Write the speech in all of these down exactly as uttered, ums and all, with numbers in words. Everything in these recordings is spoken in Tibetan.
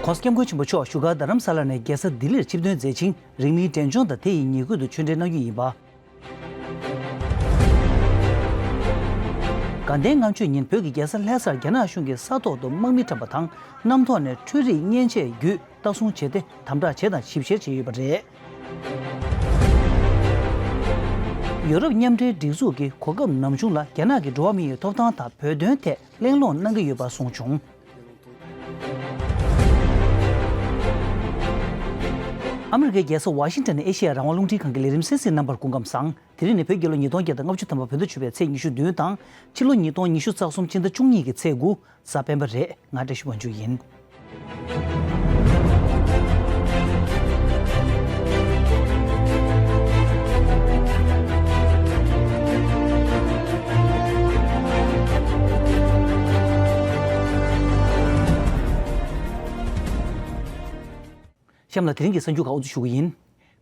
༸གོང་ས་༸སྐྱབས་མགོན་ཆེན་པོ་མཆོག་བཞུགས་སྒར་རྡ་རམ་ས་ལ་ནས་རྒྱལ་ས་ལྡི་ལིར་ཆིབས་ཐོན་མཛད་ཅིང་། རིང་མིན་འབྲས་ལྗོངས་དང་དེ་ཡི་ཉེ་ཁུལ་དུ་ཆོས་འབྲེལ་གནང་རྒྱུ་ཡིན་པ། དགའ་ལྡན་ལྔ་མཆོད་ཉིན་བོད་ཀྱི་རྒྱལ་ས་ལྷ་སར་རྒྱ་ནག་གཞུང་གིས་ས་ཐོག་ཏུ་དམག་མི་བཀྲམ་པ་དང་། གནམ་ཐོག་ནས་འཕྲུལ་རིག་མཉེན་ཆས་བརྒྱུད་ལྟ་སྲུང་བྱས་ཏེ། དམ་དྲག་བྱས་དང་ཞིབ་བཤེར་བྱས་ཡོད་པ་རེད། ཡོ་རོབ་མཉམ་འབྲེལ་སྒྲིག་འཛུགས་ཀྱིས་གོ་སྐབས་ནམ་བྱུང་ལ་རྒྱ་ནག་གི་འགྲོ་བ་མིའི་ཐོབ་ཐང་དང་བོད་དོན་ཐད་གླེང་སློང་གནང་གི་ཡོད་པ་གསུངས་བྱུང་། ཨ་མི་རི་ཀའི་རྒྱལ་ས་ཝ་ཤིང་ཊོན་ནས་ཨེ་ཤེ་ཡ་རང་དབང་རླུང་འཕྲིན་ཁང་གི་ལས་རིམ་གསན་གཟིགས་རྣམ་པར་སྐུ་ཁམས་བཟང་། དེ་རིང་ནི་བོད་རྒྱལ་ལོ་ཉིས་སྟོང་བརྒྱ་དང་ལྔ་བཅུ་ཐམ་པ་བོད་ཟླ་བཅུ་པའི་ཚེས་ཉི་ཤུ་བདུན་དང་། ཕྱི་ལོ་ཉིས་སྟོང་ཉི་ཤུ་རྩ་གསུམ་ཕྱི་ཟླ་བཅུ་གཉིས་ཀྱི་ཚེས་དགུ། གཟའ་སྤེན་པ་རེད། ང་བཀྲ་ཤིས་དབང་ཕྱུག་ཡིན། གཤམ་ལ་དེ་རིང་གི་གསར་འགྱུར་ཁག་དབུ་འཛུགས་ཞུ་གི་ཡིན།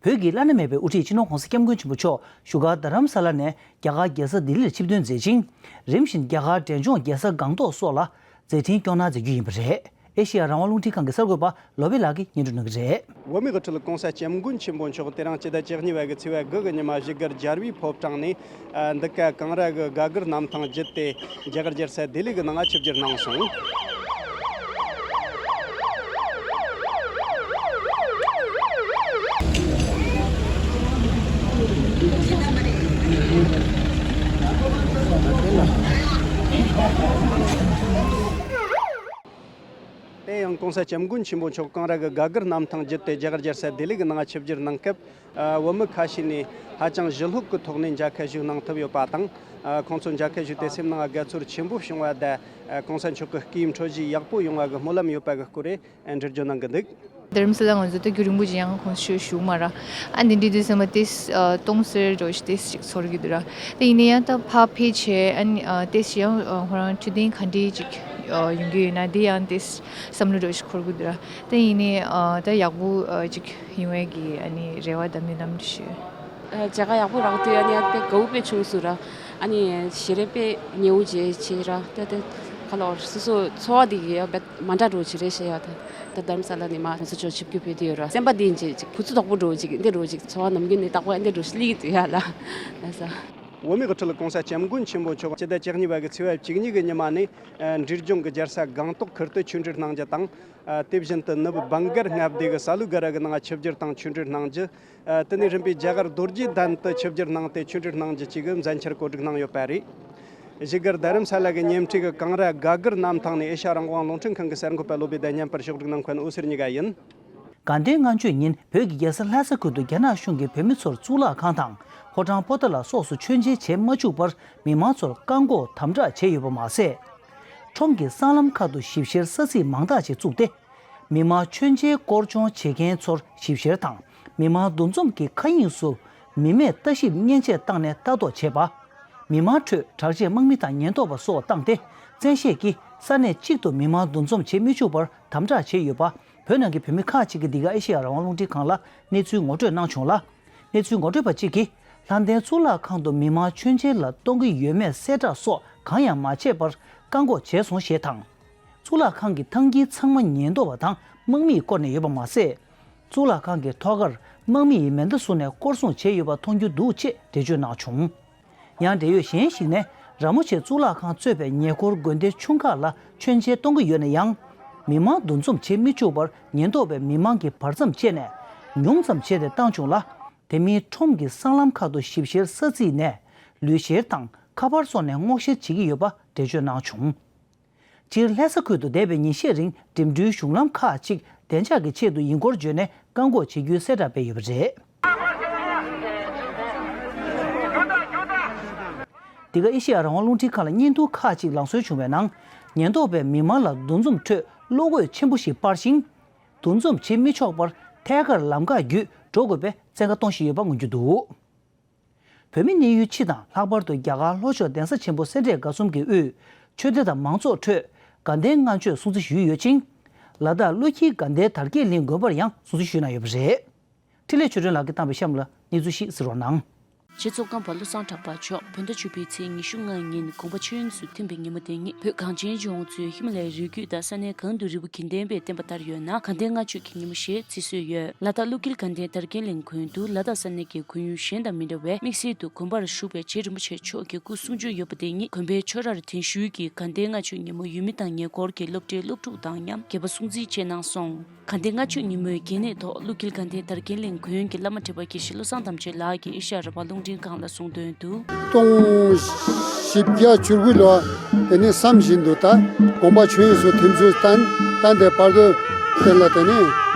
བོད་ཀྱི་བླ་ན་མེད་པའི་དབུ་ཁྲིད་སྤྱི་ནོར་༸གོང་ས་༸སྐྱབས་མགོན་ཆེན་པོ་མཆོག་བཞུགས་སྒར་རྡ་རམ་ས་ལ་ནས་རྒྱ་གར་རྒྱལ་ས་ལྡི་ལིར་ཆིབས་ཐོན་མཛད་ཅིང་། རིམ་བཞིན་རྒྱ་གར་འབྲས་ལྗོངས་རྒྱལ་ས་སྒང་ཏོག་སོགས་ལ་མཛད་འཕྲིན་སྐྱོང་གནང་མཛད་རྒྱུ་ཡིན་པ་རེད། ཨེ་ཤེ་ཡ་རང་དབང་རླུང་འཕྲིན་ཁང་གི་གསར་འགོད་པ་ལོ་པི་ལགས་ཀྱིས་སྙན་སྒྲོན་གནང་གི་རེད། བོད་མིའི་དབུ་ཁྲིད་༸གོང་ས་༸སྐྱབས་མགོན་ཆེན་པོ་མཆོག་དེ་རིང་སྤྱི་ཟླ་བཅུ་གཉིས་པ་གི་ཚེས་པ་དགུ་གི་ཉི་མ་བཞུགས་སྒར་རྒྱལ་བའི་ཕོ་བྲང་ནས། ཨ། འདི་ག་ཀང་ར་གི་སྒ་གུར་གནམ་ཐང་བརྒྱུད་དེ་རྒྱ་གར་རྒྱལ་ས་ལྡི་ལི་གི་ནང་ང་ཆིབས་བསྒྱུར་གནང་སོང་། དེ་ཡང་༸གོང་ས་༸སྐྱབས་མགོན་ཆེན་པོ་མཆོག་ཀང་ར་གི་སྒ་གུར་གནམ་ཐང་བརྒྱུད་དེ་རྒྱ་གར་རྒྱལ་ས་ལྡི་ལི་གི་ནང་ང་ཆིབས་བསྒྱུར་གནང་སྐབས། ཨ། བོད་མི་ཁ་ཤས་ནས་ཧ་ཅང་ཞི་ལྷོད་ཀྱི་ཐོག་ནས་མཇལ་ཁ་ཞུ་གནང་ཐུབ་ཡོད་པ་དང་། ཨ། ཁོང་ཚོ་མཇལ་ཁ་ཞུས་ཏེ་སེམས་ནང་དགའ་ཚོར་ཆེན་པོ་བྱུང་བ་དང་། ཨ། གོང་ས་མཆོག་གི་སྐུའི་འཕྲོད་བཞེས་ཡག་པོ་ཡོང་བ་གི་སྨོན་ལམ་ཡོད་པ་གི་སྐོར་རེ་འགྲེལ་བརྗོད་གནང་གི་འདུག། རྡ་རམ་ས་ལ་ང་ཚོ་ད་རྒྱུན་རིང་པོ་ཅིག་ཡང་ཁོང་ཚོ་བཞུགས་མ་ར། ཨ་ནི་འདི་དུས་ཙམ་པ་ཏིས་སྟོང་ཟེར་འགྲོ་ཞིག་ཏིས་ཅིག་ཚོར་གི་འདུག་ར། དེ་ཡིན་ན་ཡང་ད་ཕ་ཕེ་ཆེ་ཨ་ནི་ཏིས་ཡང་ཁོ་རང་འཕྲོད་བསྟེན་ག་འདྲ་ཅིག་ཡོང་གི་ཡོད་ན་འདི་ཡང་ཏིས་བསམ་བློ་འགྲོ་ཞིག་འཁོར་གི་འདུག་ར། དེ་ཡིན་ནའི་ཨ་ད་ཡག་པོ་ཨ་ཅིག་ཡོང་བའི་གི་ཨ་ནི་རེ་བ་དང་སྨོན་ལམ་ཞུ། ཨ་མཇལ་ཁ་ཡག་པོ་རག་དུས་ཨ་ནི་ཨ་དཔེ་དགའ་བོ་དཔེ་བྱུང་སོང་ར། ཨ་ནི་ཞལ་རས་དཔེ་ཉེ་བོ་བྱས་བྱས་ར། ད་དེ་ཁ་ལོ་སོ་སོ་ཚོར་བ་དེ་གི་ཡ་དཔེ་མ་འདྲ་འགྲོ་བྱེད་རེད་ཤེས་ཡ། ད་ད་རྡ་རམ་ས་ལ་ནས་མ་ཁོང་ཚོ་ཆོ་ཆིབས་བསྒྱུར་ཕེབས་དུས་ཡོད་ར། སེམས་པ་དེ་ཅིག་ཅིག་ཕུ་ཚུ་དོག་པོ་འགྲོ་ཅིག་འདི་འགྲོ་ཅིག་ཚོར་བ་ནམ་རྒྱུན་ནས་དག་པོ་འདི་འགྲོ་ཞིག་སླེབས་ཀྱི་འདུག་ཡ་ལ། ལ་ས། བོད་མིའི་དབུ་ཁྲིད་༸གོང་ས་༸སྐྱབས་མགོན་ཆེན་པོ་མཆོག་སྤྱི་ཟླ་བཅུ་གཉིས་པ་གི་ཚེས་པ་བཅུ་གཉིས་གི་ཉི་མ་ནས་ཨ་འབྲས་ལྗོངས་ཀྱི་རྒྱལ་ས་སྒང་ཏོག་ཁུལ་དུ་ཆིབས་བསྒྱུར་གནང་རྒྱུ་དང་། ཨ་དེ་བཞིན་དུ་ནུབ་བྷང་གལ་མངའ་སྡེ་གི་ས་ལུ་ག་ར་གི་ནང་ཆིབས་བསྒྱུར་དང་ཆིབས་བསྒྱུར་གནང་རྒྱུ། ཨ་དེ་ནས་རིམ་པས་རྒྱ་གར་རྡོ་རྗེ་གདན་དུ་ཆིབས་བསྒྱུར་གནང་སྟེ་ཆིབས་བསྒྱུར་གནང་རྒྱུ་བཅས་ཀྱི་མཛད་འཆར་གོ་སྒྲིག་གནང་ཡོད་པ་རེད། བཞུགས་སྒར་རྡ་རམ་ས་ལ་གི་ཉེ་འཁྲིས་ཀྱི་ཀང་ར་སྒ་གུར་གནམ་ཐང་ནས་ཨེ་ཤ་ཡ་རང་དབང་རླུང་འཕྲིན་ཁང་གི་གསར་འགོད་པ་བློ་བྷེ་དང་མཉམ་པར་ཕྱོགས་སྒྲིག་གནང་མཁན་འོད་ཟེར་གཉིས་ཀ་ཡིན། དགའ་ལྡན་ལྔ་མཆོད་ཉིན་བོད་ཀྱི་རྒྱལ་ས་ལྷ་ས་ཁུལ་དུ་རྒྱ་ནག་གཞུང་གིས་བོད་མི་ཚོར་གཙུག་ལག་ཁང་དང་ཕོ་བྲང་པོ་ཏཱ་ལ་སོགས་སུ་མཆོད་མཇལ་བྱེད་མ་བཅུག་པར་མི་མང་ཚོར་བཀག་འགོག་དམ་དྲག་བྱས་ཡོད་པ་མ་ཟད། ཁྲོམ་གྱི་སྲང་ལམ་ཁག་ཏུ་ཞིབ་བཤེར་ས་ཚིགས་མང་དག་ཅིག་བཙུགས་ཏེ། མི་མང་མཆོད་མཇལ་སྐོར་སྦྱོང་བྱེད་མཁན་ཚོར་ཞིབ་བཤེར་དང་། མི་མང་འདུ་འཛོམས་ཀྱི་མཁའ་དབྱིངས་སུ་མི་མེད་ལྟ་ཞིབ་མཉེན་ཆས་བཏང་ནས་ལྟ་རྟོག་བྱེད་པ། མི་མང་ཁྲོད་དྲག་ཆས་དམག་མི་དང་ཉེན་རྟོག་པ་སོགས་བཏང་སྟེ། བཙན་ཤེད་ཀྱིས་ས་གནས་གཅིག་ཏུ་མི་མང་འདུ་འཛོམས་བྱེད་མི་བཅུག་པར་དམ་དྲག་བྱས་ཡོད་པ། བོད་ནང་གི་བོད་མི་ཁག་ཅིག་གིས་འདི་ག་ཨེ་ཤེ་ཡ་རང་དབང་རླུང་འཕྲིན་ཁང་ལ་གནས་ཚུལ་ངོ་སྤྲོད་གནང་བྱུང་ལ། གནས་ཚུལ་ངོ་སྤྲོད་པ་གཅིག་གིས། ལྷ་ལྡན་གཙུག་ལག་ཁང་དུ་མི་མང་མཆོད་མཇལ་ལ་གཏོང་གི་ཡོད་མེད་གསལ་བསྒྲགས་སོགས་གང་ཡང་མ་བྱས་པར་བཀག་འགོག་བྱས་སོང་ཞེས་དང་། གཙུག་ལག་ཁང་གི་ཐང་དཀྱིལ་ཚང་མ་ཉེན་རྟོག་པ་དང་དམག་མིས་བསྐོར་ནས་ཡོད་པ་མ་ཟད། གཙུག་ལག་ཁང་གི་ཐོག་ཁར་དམག་མི་ཡིས་མེ་མདའ་བཟུང་ནས་སྐོར་སྲུང་བྱས་ཡོད་པ་མཐོང་རྒྱུ་འདུག་ཅེས་འགྲེལ་བརྗོད་གནང་བྱུང་། ཡང་འབྲེལ་ཡོད་གཞན་ཞིག་ནས། ར་མོ་ཆེ་གཙུག་ལག་ཁང་གཙོས་པའི་ཉེ་འཁོར་དགོན་སྡེ་ཆུང་ཁག་ལ་མཆོད་མཇལ་གཏོང་གི་ཡོད་ན་ཡང་། མི་མང་འདུ་འཛོམས་བྱེད་མི་བཅུག་པར་ཉེན་རྟོག་པས་མི་མང་གི་བར་མཚམས་བཅད་ནས་ཉུང་ཙམ་བྱས་ཏེ་བཏང་བྱུང་ལ། དེ་མིན་ཁྲོམ་གྱི་སྲང་ལམ་ཁག་ཏུ་ཞིབ་བཤེར་ས་ཚིགས་ནས་ལུས་བཤེར་དང་ཁ་པར་སོགས་ནས་སྔོག་བཤེར་བྱེད་ཀྱི་ཡོད་པ་འགྲེལ་བརྗོད་གནང་བྱུང་། སྤྱིར་ལྷ་ས་ཁུལ་དུ་འདས་པའི་ཉིན་ཤས་རིང་འགྲིམ་འགྲུལ་གཞུང་ལམ་ཁག་ཅིག་བདེ་འཇགས་ཀྱི་ཆེད་དུ་ཡིན་སྐོར་བརྗོད་ནས་བཀག་འགོག་བྱེད་རྒྱུའི་གསལ་བསྒྲགས་སྤེལ་ཡོད་པ་རེད། འདི་ག་ཨེ་ཤེ་ཡ་རང་དབང་རླུང་འཕྲིན་ཁང་ལ་བརྙན་ཐུང་ཁག་ཅིག་ལང་སྲོལ་བྱུང་བའི་ནང་། ཉེན་རྟོག་པས་མི་མང་ལ་འདུ་འཛོམས་ཁྲོད་བློ་འགྱོད་ཆེན་པོ་ཞིག་སྤར་ཞིང་། འདུ་འཛོམས་བྱེད་མི་ཆོག་པར་ཐད་ཀར་ལམ་ཁ་བརྒྱུད་འགྲོ་དགོས་པའི་བཙན་བཀའ་གཏོང་བཞིན་ཡོད་པ་མངོན་རྒྱུ་འདུག། བོད་མི་གནས་ཡུལ་སྤྱི་དང་ལྷག་པར་དུ་རྒྱ་གར་ལྷོ་ཕྱོགས་གདན་ས་ཆེན་པོ་སེ་འབྲས་དགའ་གསུམ་གྱི་དབུས་ཆོས་སྡེ་དང་མང་ཚོགས་ཁྲོད་དགའ་ལྡན་ལྔ་མཆོད་སྲུང་བརྩི་ཞུས་ཡོད་ཅིང་། ལ་དྭགས་ཀླུ་འཁྱིལ་དགའ་ལྡན་དར་རྒྱས་གླིང་དགོན་པར་ཡང་སྲུང་བརྩི་ཞུས་གནང་ཡོད་པ་རེད། འཕྲིན་ལས་ཆོས་སྒྲོན་ལགས་ཀྱིས་བཏང་བའི་གཤམ་ལ་གནས་ཚུལ་ཞིག་གཟིགས་རོགས་གནང་། ཆེད་ཚོགས་ཀམ་པ་བློ་བཟང་གྲགས་པ་མཆོག་བོད་ཟླ་བཅུ་པའི་ཚེས་ཉི་ཤུ་ལྔ་ཉིན་དགོངས་པ་མཆོད་ཡོན་དུ་ཐིམ་པའི་ཉིན་མོ་དེ་ཉིད། བོད་གངས་ཅན་ལྗོངས་གཙོས་ཧི་མ་ལ་ཡའི་རི་རྒྱུད་དང་ས་གནས་གང་དུ་རི་བོ་དགེ་ལྡན་པའི་བསྟན་པ་དར་ཡོད་ན། དགའ་ལྡན་ལྔ་མཆོད་ཀྱི་ཉིན་མོ་ཞེས་བརྩི་སྲོལ་ཡོད། ལ་དྭགས་ཀླུ་འཁྱིལ་དགའ་ལྡན་དར་རྒྱས་གླིང་དགོན་དུ་ལ་དྭགས་ས་གནས་ཀྱི་དགོན་ཡུལ་གཞན་དང་མི་འདྲ་བའི་དམིགས་བསལ་དུ་དགོན་པར་བཞུགས་པའི་རྗེ་རིན་པོ་ཆེ་མཆོག་གི་སྐུ་གསུང་བྱོན་ཡོད་པ་དེ་ཉིད། དགོན་པའི་ཆོས་རར་གདན་ཞུས་ཀྱིས་དགའ་ལྡན་ལྔ་མཆོད་ཉིན་མོ་ཡུལ་མི་དང་ཉེ་འཁོར་གྱི་སློབ་གྲྭའི་སློབ་ཕྲུག་དང་མཉམ་དགྱེས་པ་སྲུང་བརྩི་བཅས་གནང་སོང་། དགའ་ལྡན་ལྔ་མཆོད་ཉིན་མོའི་གལ་གནད་ཐོག་ཀླུ་འཁྱིལ་དགའ་ལྡན་དར་རྒྱས་གླིང་དགོན་གྱི་བླ་མ་ཁྲི་པ་དགེ་བཤེས་བློ་བཟང་དམ་ཆོས་ལགས་ཀྱིས་ཨེ་ཤ་ཡ་རང་དབང་རླུང་འཕྲིན་ཁང་ལ་གསུངས་དོན་དུ། སྟོང་བཞི་བརྒྱ་བཅུ་དགུ་ལོ། དེ་ནས་བསམ་བཞིན་དུ་ད་དགོངས་པ་ཆོས་དབྱིངས་སུ་ཐིམ་ཚུལ་བསྟན། ད་འདི་བར་དོ་བསྟན་ལ། དེ་ནས་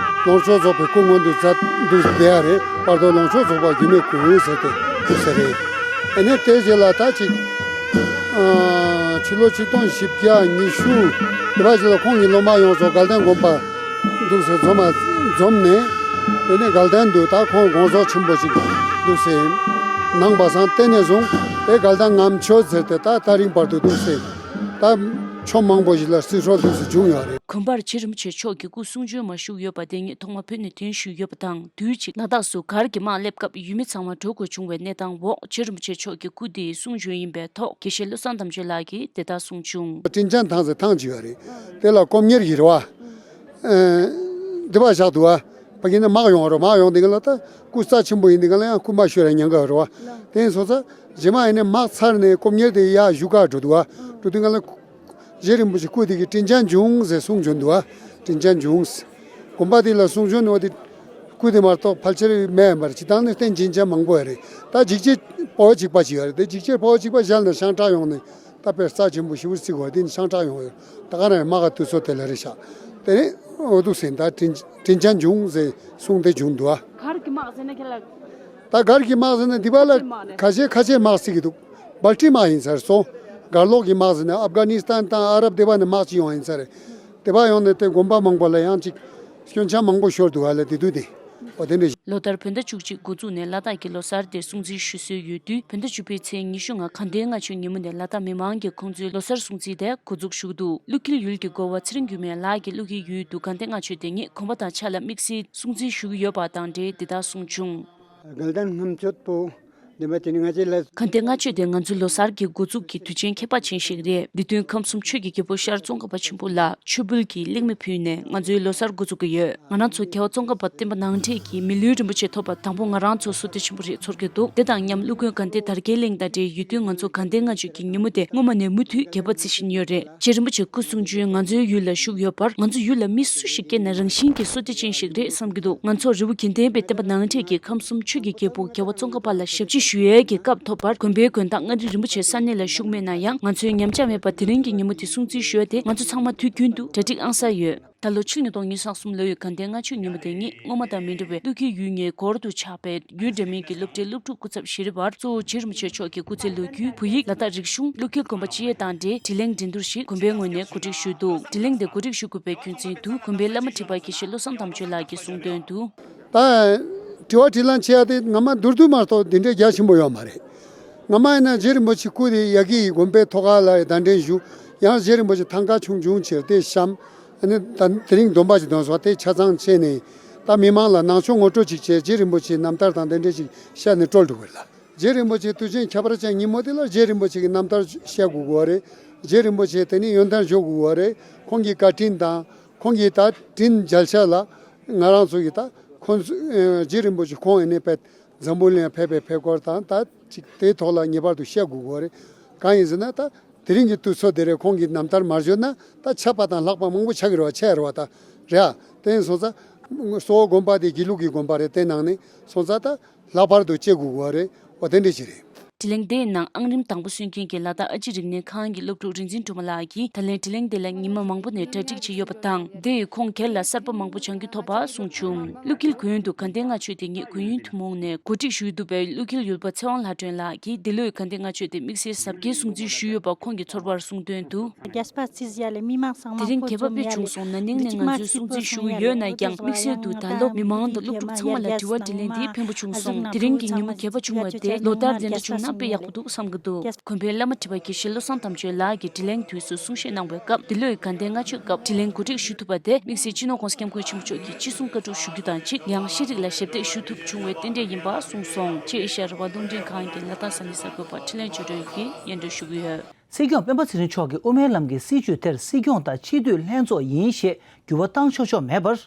ལོངས་སྤྱོད་རྫོགས་པའི་སྐུ་མངོན་དུ་མཛད་འདུག་བསྡད་ཡ་རེད། བར་དོ་ལོངས་སྤྱོད་རྫོགས་པ་སྒྱུ་མའི་སྐུ་ཟེར་ཏེ་འདུག་ས་རེད། དེ་ནས་དེ་རྗེས་ལ་ད་ཅིག་ཕྱི་ལོ་ཆིག་སྟོང་བཞི་བརྒྱ་ཉི་ཤུ་དེ་བ་ཞིག་ལ་ཁོང་གི་སློབ་མ་ཡོངས་སུ་དགའ་ལྡན་དགོན་པ་འདུག་སེ་འཛོམས་མ་འཛོམས་ནས། དེ་ནས་དགའ་ལྡན་དུ་ད་ཁོང་དགོངས་རྫོགས་ཆེན་པོ་ཞིག་འདུག་སེ་གནང་པ་སང་། དེ་ནས་བཟུང་དེ་དགའ་ལྡན་ལྔ་མཆོད་ཟེར་ཏེ་ད་ད་རིང་བར་དུ་འདུག་སེ་ད་ཆོས་མང་པོ་ཞིག་ལ་བརྩི་སྲོལ་འདུག་སེ་བྱུང་ཡོད་རེད། དགོན་པར་རྗེ་རིན་པོ་ཆེ་མཆོག་གི་སྐུ་གསུང་བྱོན་མ་བཞུགས་ཡོད་པ་དེ་ཉིད་ཐོག་མ་བོད་ནས་གདན་ཞུས་ཡོད་པ་དང་། དུས་གཅིག་ལ་དྭགས་སུ་གར་གྱི་དམག་སླེབས་སྐབས་ཡུལ་མི་ཚང་མ་འགྲོ་དགོས་བྱུང་བའི་གནས་སྟངས་འོག་རྗེ་རིན་པོ་ཆེ་མཆོག་གི་སྐུ་དེའི་གསུང་བྱོན་ཡིན་པའི་ཐོག་དགེ་བཤེས་བློ་བཟང་དམ་ཆོས་ལགས་ཀྱིས་དེ་ལྟར་གསུངས་བྱུང་། དྲིན་ཅན་ཐང་ཟེར་ཐང་ཅིག་ཡོད་རེད། དེ་ལ་སྐོམ་གཉེར་ཡིར་བ། ཨ། འདི་པ་བཞག་འདུག་བ། ཕ་གི་ནས་དམག་ཡོང་བ་རེད། དམག་ཡོང་དེ་ག་ལ་ད་སྐུ་རྩ་ཆེན་པོ་ཡིན་དེ་ག་ལ་ཡང་སྐུ་མ་ཤོར་ཡ་ཉེན་ཁ་ཡོད་རེད་བ། དེ་ཡིན་སོང་ཙང་རྗེས་མ་ཡིན་ནས་དམག་ཚར་ནས་སྐོམ་གཉེར་དེ་ཡར་བཞུགས་ག་འགྲོ་འདུག་བ། འགྲོ་དུས་ག་ལ། རྗེ་རིན་པོ་ཆེ་སྐུ་དེ་གི་དྲིན་ཅན་འབྱུང་ཟེར་གསུང་བྱོན་འདུག་བ། དྲིན་ཅན་འབྱུང་། དགོན་པ་དེ་ལ་གསུང་བྱོན་འོ་དེ་སྐུ་དེ་མ་གཏོགས་ཕལ་ཆེར་མེད་མ་རེད། སྤྱིར་བཏང་ནས་རྟེན་བྱིན་ཅན་མང་པོ་ཡོད་རེད། ད་འཇིགས་བྱེད་ཕོ་བ་གཅིག་པ་ཅིག་ཡོད་རེད། དེ་འཇིགས་བྱེད་ཕོ་བ་གཅིག་པ་ཞལ་ནས་ཤང་ཁྲག་ཡོང་ནས་ད་དཔེ་རྩ་ཆེན་པོ་ཞེ་པོ་བརྩི་དགོས། དེ་ནི་ཤང་ཁྲག་ཡོང་ཡོད། ད་ག་རང་དམག་ག་དུས་ཚོད་དེ་ལ་རེད་ཤག་དེ་ནས་འོ་འདུག་སེ་ད་དྲིན་དྲིན་ཅན་འབྱུང་ཟེར་གསུང་དེ་བྱུང་འདུག་ཨ། གར་གྱི་དམག་ཟེར་ན་ཁྱེད་ལ། ད་གར་གྱི་དམག་ཟེར་ན་འདི་པ་ལ་ཁ་ཆེ་ཁ་ཆེ་དམག་ཟེར་གྱི་འདུག་སྦལ་ཏི་དམག་ཡིན་ས་རེད་སོང་། གར་ལོག་གི་དམག་ཟེར་ན་ཨབ་གྷ་ནི་སི་ཐན་དང་ཨ་རབ་སྡེ་པ་ནས་དམག་ཅིག་ཡོང་ཡིན་ས་རེད། སྡེ་པ་ཡོང་ནས་དེ་དགོན་པ་མང་པོ་ལ་ཡང་ཅིག་སྐྱོན་ཆ་མང་པོ་ཤོར་འདུག་ཨ་ལ་དེ་དུས་དེ། འོ་དེ་འདྲ། ལོ་ལྟར་བོད་ཟླ་བཅུ་གཅིག་འགོ་འཛུགས་ནས་ལ་དྭགས་ཀྱི་ལོ་གསར་དེ་སྲུང་བརྩི་ཞུ་སྲོལ་ཡོད་དུས། བོད་ཟླ་བཅུ་པའི་ཚེས་ཉི་ཤུ་ལྔ་དགའ་ལྡན་ལྔ་མཆོད་ཉིན་མོ་ནས་ལ་དྭགས་མི་མང་གིས་ཁོང་ཚོའི་ལོ་གསར་སྲུང་བརྩི་དེ་འགོ་འཛུགས་ཞུ་གི་འདུག་ཀླུ་འཁྱིལ་ཡུལ་གྱི་འགོ་བ་ཚེ་རིང་འགྱུར་མེད་ལགས་ཀྱིས་ཀླུ་འཁྱིལ་ཡུལ་དུ་དགའ་ལྡན་ལྔ་མཆོད་དེ་ཉིད་གོམ་པ་དང་ཆ་ལ་དམིགས་བསལ་སྲུང་བརྩི་ཞུ་གི་ཡོད་པ་དང་འབྲེལ་འདི་ལྟར་གསུངས་བྱུང་། དགའ་ལྡན་ལྔ་མཆོད་པོ་འདི་མ་དེ་ནི་ང་ཚོའི་ལ། དགའ་ལྡན་ལྔ་མཆོད་དེ་ང་ཚོའི་ལོ་གསར་གྱི་འགོ་འཛུགས་ཀྱི་དུས་ཆེན་ཁྱད་པར་ཅན་ཞིག་རེད། འདི་སྟོན་ཁམས་གསུམ་ཆོས་ཀྱི་རྒྱལ་པོ་ཤར་ཙོང་ཁ་པ་ཆེན་པོ་ལ་མཆོད་འབུལ་གྱིས་གླེགས་མེ་ཕུལ་ནས་ང་ཚོའི་ལོ་གསར་འགོ་འཛུགས་ཀྱི་ཡོད། ང་རང་ཚོ་རྒྱལ་བ་ཙོང་ཁ་པ་བསྟན་པ་ནང་འདྲེན་གྱི་མི་ལུས་རིན་པོ་ཆེ་ཐོབ་པར་དང་པོ་ང་རང་ཚོ་བསོད་བདེ་ཆེན་པོ་རེད་ཚོར་གྱི་འདུག་དེ་དང་མཉམ་ཀླུ་དགོན་དགའ་ལྡན་དར་རྒྱས་གླིང་དང་འབྲེལ་ཡོད་དུས་ང་ཚོ་དགའ་ལྡན་ལྔ་མཆོད་ཀྱི་ཉིན་མོ་དེ་སྔོན་མ་ནས་མུ་མཐུད་དགྱེས་པ་བརྩི་བཞིན་ཡོད་རེད། རྗེ་རིན་པོ་ཆེ་སྐུ་གསུང་ཆོས་ང་ཚོའི་ཡུལ་ལ་བཞུགས་ཡོད་པར། ང་ཚོ་ཡུལ་ལ་མི་སུ་ཞིག་སྐྱེས་ན་རང་བཞིན་གྱིས་བསོད་བདེ་ཅན་ཞིག་རེད་བསམ་གྱི་འདུག་ང་ཚོ་རི་བོ་དགེ་ལྡན་པའི་བསྟན་པ་ནང་འདྲེན་གྱི་ཁམས་གསུམ་ཆོས་ཀྱི་རྒྱལ་པོ་རྒྱལ་བ་ཙོང་ཁ་པ་ལ་ཞབས་ཕྱི་ཞུ་ཡས་ཀྱི་སྐབས་ཐོབ་པར། དགོན་པའི་དགོན་བདག་མངའ་རིས་རིན་པོ་ཆེ་ས་གནས་ལ་བཞུགས་མེད་ན་ཡང་། ང་ཚོས་ཉམས་ཆག་མེད་པར་དེ་རིང་གི་ཉིན་མོ་དེ་སྲུང་བརྩི་ཞུ་ཡས་དེ་ང་ཚོ་ཚང་མ་དུས་རྒྱུན་དུ་གྲ་སྒྲིག་ཨང་གསར་ཡོད། ད་ལོ་ཕྱི་ལོ་ཉིས་སྟོང་ཉི་ཤུ་རྩ་གསུམ་ལོའི་དགའ་ལྡན་ལྔ་མཆོད་ཉིན་མོ་དེ་ཉིད་སྔོན་མ་དང་མི་འདྲ་བའི་ཀླུ་འཁྱིལ་ཡུལ་ཉེ་འཁོར་དུ་ཆགས་པའི་ཡུལ་འདྲ་མིན་གྱི་སློབ་གྲྭའི་སློབ་ཕྲུག་སྐུ་ཚབ་ཤེས་རིག་པ་གཙོ་བོ་རྗེ་རིན་པོ་ཆེ་མཆོག་གི་སྐུ་ཚེ་ལོ་རྒྱུས། བོད་ཡིག་ལ་དྭགས་རིག་གཞུང་། ཀླུ་འཁྱིལ་དགོན་པ་སྤྱི་ཡོངས་དང་འབྲེལ་དྲིས་ལན་འགྲན་བསྡུར་ཞིག་དགོན་པའི་ངོས་ནས་གོ་སྒྲིག་ཞུས་འདུག་དྲིས་ལན་དེ་གོ་སྒྲིག་ཞུ་དགོས་པའི་རྒྱུ་མཚན་དུ་དགོན་པའི་བླ་མ་ཁྲི་པ་དགེ་བཤེས་བློ་བཟང་དམ་ཆོས་ལགས་ཀྱིས་གསུངས་དོན་དུ། ད་དྲི་བ་དྲིས་ལན་བྱེད་ཡ་དེ་ང་མ་མདོར་བསྡུས་མ་གཏོགས་འདི་འདྲའི་རྒྱ་ཆེན་པོ་ཡོད་མ་རེད། ང་མ་ཡིན་ན་རྗེ་རིན་པོ་ཆེ་སྐུ་དེ་ཡ་གི་དགོན་པའི་ཐོག་ཁ་ལ་གདན་འདྲེན་ཞུ། ཡང་རྗེ་རིན་པོ་ཆེ་ཐང་ཀ་ཆུང་ཆུང་ཕྱིར་དེ་བཤམས། ཨ་ནི་ད་དེ་རིང་སྡོམ་པ་ཞིག་འདོན་སོང་། དེ་ཆ་ཚང་བྱས་ནས་ད་མི་མང་ལ་ནང་ཆོས་ངོ་སྤྲོད་ཅིག་བྱས། རྗེ་རིན་པོ་ཆེའི་རྣམ་ཐར་དང་དེ་འདྲ་ཞིག་བཤད་ནས་སྤྲོད་འགྲོ་དགོས་ལ། རྗེ་རིན་པོ་ཆེ་དུས་ཆེན་ཁྱད་པར་ཅན་ཉིན་མོ་དེ་ལ་རྗེ་རིན་པོ་ཆེ་གི་རྣམ་ཐར་བཤད་དགོས་དགོས་རེད། རྗེ་རིན་པོ་ཆེ་དེ་ནི་ཡོན་ཏན་ཞུ་དགོས་དགོས་རེད། ཁོང་གི་བཀའ་དྲིན་དང་ཁོང་གི་ད་དྲིན་འཇལ་ཤ་ལ་ང་རང་ཚོ་གི་ད་ཁོང་ཚོ་ཨེ་རྗེ་རིན་པོ་ཆེ་ཁོང་ཨེ་ནས་ཕེབས། འཛམ་བུ་གླིང་ཕེབས་པའི་ཕེབས་སྐོར་དང་ད་ཅིག་དེའི་ཐོག་ལ་ངེས་པར་དུ་བཤད་དགོས་དགོས་རེད། གང་ཡིན་ཟེར་ན་ད་དེ་རིང་གི་དུས་ཚོད་དེ་རེད། ཁོང་གི་རྣམ་ཐར་མར་བརྗོད་ན་ད་ཆད་པ་དང་ལྷག་པ་མང་པོ་ཆགས་ཀྱི་རེད་བ། ཆད་རེད་བ་ད་རེད་ཨ། དེ་ཡིན་སོང་ཙང་གཙོ་བོ་དགོན་པ་དེ་དགེ་ལུགས་ཀྱི་དགོན་པ་རེད། དེ་ནང་ནས་སོང་ཙང་ད་ལྷག་པར་དུ་བྱེད་དགོས་དགོས་རེད་བ། དེ་འདྲ་ཞིག་རེད། དྲིས་ལན་དེའི་ནང་ཨང་རིམ་དང་པོ་སོན་མཁན་གྱི་ལ་དྭགས་ཨ་ཅེ་རིག་གནས་ཁང་གི་སློབ་ཕྲུག་རིག་འཛིན་སྒྲོལ་མ་ལགས་ཀྱིས་ད་ལན་དྲིས་ལན་དེ་ལ་ཉི་མ་མང་པོ་ནས་གྲ་སྒྲིག་བྱས་ཡོད་པ་དང་། དེ་ཡིས་ཁོང་སྒེར་ལ་གསར་པ་མང་པོ་སྦྱང་རྒྱུ་ཐོབ་པ་གསུངས་བྱུང་། ཀླུ་འཁྱིལ་དགོན་དུ་དགའ་ལྡན་ལྔ་མཆོད་དེ་ཉིད་དགོན་ཡོན་ཐུན་མོང་ནས་གོ་སྒྲིག་ཞུས་འདུག་པའི་ཀླུ་འཁྱིལ་ཡུལ་པ་ཚེ་དབང་ལྷ་སྒྲོན་ལགས་ཀྱིས་འདི་ལོའི་དགའ་ལྡན་ལྔ་མཆོད་དེ་དམིགས་བསལ་གཟབ་རྒྱས་སྲུང་བརྩི་ཞུས་ཡོད་པ་ཁོང་གིས་ཚོར་བར་གསུངས་དོན་དུ། རྒྱས་པ་རྩིས་བཞག་ལས་མི་མང་ཚང་མ་དེ་རིང་དགྱེས་པ་དཔེ་བྱུང་སོང་། ན་ནིང་ནས་ང་ཚོས་སྲུང་བརྩི་ཞུ་གི་ཡོད་ན་ཡང་། དམིགས་བསལ་དུ་ད་ལོ་མི་མང་དང་སློབ་ཕྲུག་ཚང་མ་ལ་དྲི་བ་དྲིས་ལན་དེ་ཕན་པོ་བྱུང་སོང་། དེ་རིང་གི་ཉིན་མོ་དགྱེས་པ་བྱུང་བ་དེ་ལོ་ལྟར་དེ་འདྲ་བྱུང་ན། དཔེ་ཡག་པོ་འདུག་བསམ་གྱི་འདུག་དགོན་པའི་བླ་མ་ཁྲི་པ་དགེ་བཤེས་བློ་བཟང་དམ་ཆོས་ལགས་ཀྱིས་དྲིན་ལན་དུས་སུ་གསུང་བཤད་གནང་བའི་སྐབས། འདི་ལོའི་དགའ་ལྡན་ལྔ་མཆོད་སྐབས་དྲིན་ལན་གོ་སྒྲིག་ཞུ་ཐུབ་པ་དེ་དམིགས་བསལ་སྤྱི་ནོར་༸གོང་ས་༸སྐྱབས་མགོན་ཆེན་པོ་མཆོག་གིས་ཅི་གསུང་བཀའ་སྒྲུབ་ཞུ་རྒྱུ་དང་གཅིག་ཡང་ཤེས་རིག་ལ་ཞབས་འདེགས་ཞུ་ཐུབ་བྱུང་བའི་རྟེན་འབྲེལ་ཡིན་པ་གསུངས་སོང་། ཅེས་ཨེ་ཤ་ཡ་རང་དབང་རླུང་འཕྲིན་ཁང་གི་ལ་དྭགས་ས་གནས་གསར་འགོད་པ་འཕྲིན་ལས་ཆོས་སྒྲོན་གྱིས་སྙན་སྒྲོན་ཞུ་གི་ཡོད། སྲིད་སྐྱོང་སྤེན་པ་ཚེ་རིང་མཆོག་གིས་དབུ་མའི་ལམ་གྱི་སྲིད་བྱུས་དེར་སྲིད་སྐྱོང་དང་སྤྱི་འཐུས་ལྷན་ཚོགས་ཡིན་ཞེས་འགྱུར་བ་བཏང་ཆོག་ཆོག་མེད་པར།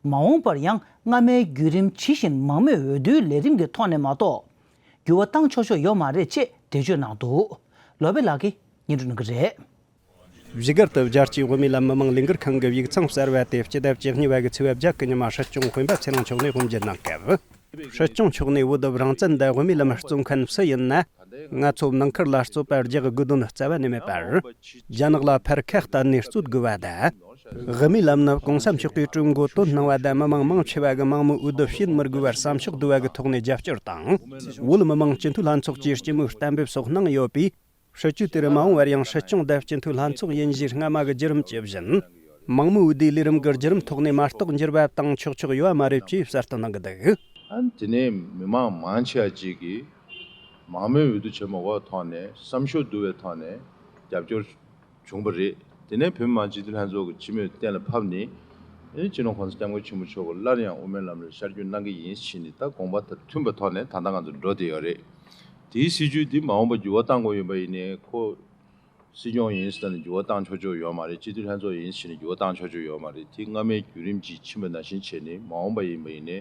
མ་འོངས་པར་ཡང་སྔ་མའི་བརྒྱུད་རིམ་ཇི་བཞིན་མང་མོས་འོས་བསྡུའི་ལས་རིམ་གྱི་ཐོག་ནས་མ་གཏོགས། འགྱུར་བ་བཏང་ཆོག་ཆོག་ཡོད་མ་རེད་ཅེས་འགྲེལ་བརྗོད་གནང་འདུག་ལོ་པེ་ལགས་ཀྱིས་སྙན་སྒྲོན་གནང་གི་རེད། བཞུགས་སྒར་དུ་རྒྱལ་སྤྱིའི་དབུ་མའི་ལམ་མི་མང་ལས་འགུལ་ཁང་གི་ཡིག་ཚང་གསར་བ་དེ་སྤྱི་ཟླ་བཅུ་གཉིས་པ་གི་ཚེས་པ་བརྒྱད་ཀྱི་ཉི་མ་སྲིད་སྐྱོང་སྤེན་པ་ཚེ་རིང་མཆོག་ནས་དབུ་འབྱེད་གནང་སྐབས། སྲིད་སྐྱོང་མཆོག་ནས་འོས་བསྡུ་རང་བཙན་དང་དབུ་མའི་ལམ་རྩོད་མཁན་སུ་ཡིན་ན། ང་ཚོ་ནང་ཁུལ་ལ་རྩོད་པ་རྒྱག་དགོས་དོན་རྩ་བ་ནས་མེད་པར། རྒྱ་ནག་ལ་ཕར་ཁ་གཏད་ནས་རྩོད་དགོས་པ་དང་། དབུ་མའི་ལམ་ནི་༸གོང་ས་མཆོག་གིས་གྲོས་འགོ་དོན་གནང་བ་དང་མི་མང་མང་ཆེ་བ་གི་མང་མོས་འོས་བསྡུ་བྱེད་མི་དགོས་པར་བསམ་ཕྱོགས་བསྡུ་བ་གི་ཐོག་ནས་རྒྱབ་སྐྱོར་དང་། བོད་མི་མང་སྤྱི་འཐུས་ལྷན་ཚོགས་ཀྱིས་སྤྱི་མོས་གཏན་འབེབས་སོགས་གནང་ཡོད་པས། སྲིད་བྱུས་དེར་མ་འོངས་པར་ཡང་སྲིད་སྐྱོང་དང་སྤྱི་འཐུས་ལྷན་ཚོགས་ཡིན་གཞིའི་སྔ་མ་གི་བརྒྱུད་རིམ་ཇི་བཞིན། མང་མོས་འོས་བསྡུའི་ལས་རིམ་གྱི་བརྒྱུད་རིམ་ཐོག་ནས་མ་གཏོགས་འགྱུར་བ་བཏང་ཆོག་ཆོག་ཡོད་མ་རེད་ཅེས་གསལ་སྟོན་གནང་གི་འདུག་ཨ་ནི་དེ་ནས་མི་མང་མང་ཆེ་བ་ཅིག་གིས་མང་མོས་འོས་བསྡུ་བྱེད་མ་དགོས་པའི་ཐོག་ནས་བསམ་ཤོག་བསྡུ་བའི་ཐོག་ནས་རྒྱབ་སྐྱོར་བྱུང་བ་རེད། དེ་ནས་བོད་མི་མང་སྤྱི་འཐུས་ལྷན་ཚོགས་ཀྱི་སྤྱི་མོས་གཏན་ལ་ཕབ་ནས། ཨེ་སྤྱི་ནོར་༸གོང་ས་༸སྐྱབས་མགོན་ཆེན་པོ་མཆོག་གིས་སླར་ཡང་དབུ་མའི་ལམ་ལ་ཤར་བསྐྱོད་གནང་གི་ཡིན་ཕྱིན་ནས། ད་དགོངས་པ་ད་མཐུན་པའི་ཐོག་ནས་ད་ལྟ་ང་ཚོ་འགྲོ་བསྡད་ཡོད་རེད། དེའི་སྲིད་བྱུས་འདི་མ་འོངས་པ་འགྱུར་བ་གཏང་དགོས་ཡོད་པ་ཡིན་ནའི་ཁོ། སྲིད་སྐྱོང་ཡིན་ཟེར་ནས་འགྱུར་བ་བཏང་ཆོག་ཆོག་ཡོད་མ་རེད། སྤྱི་འཐུས་ལྷན་ཚོགས་ཡིན་ཟེར་ནས་འགྱུར་བ་བཏང་ཆོག་ཆོག་ཡོད་མ་རེད། དེ་སྔ་མའི་བརྒྱུད་རིམ་ཅིག་ཕྱིན་པ་ནང་བཞིན་བྱས་ནས་མ་འོངས་པ་ཡིན་པ་ཡིན་ནའི་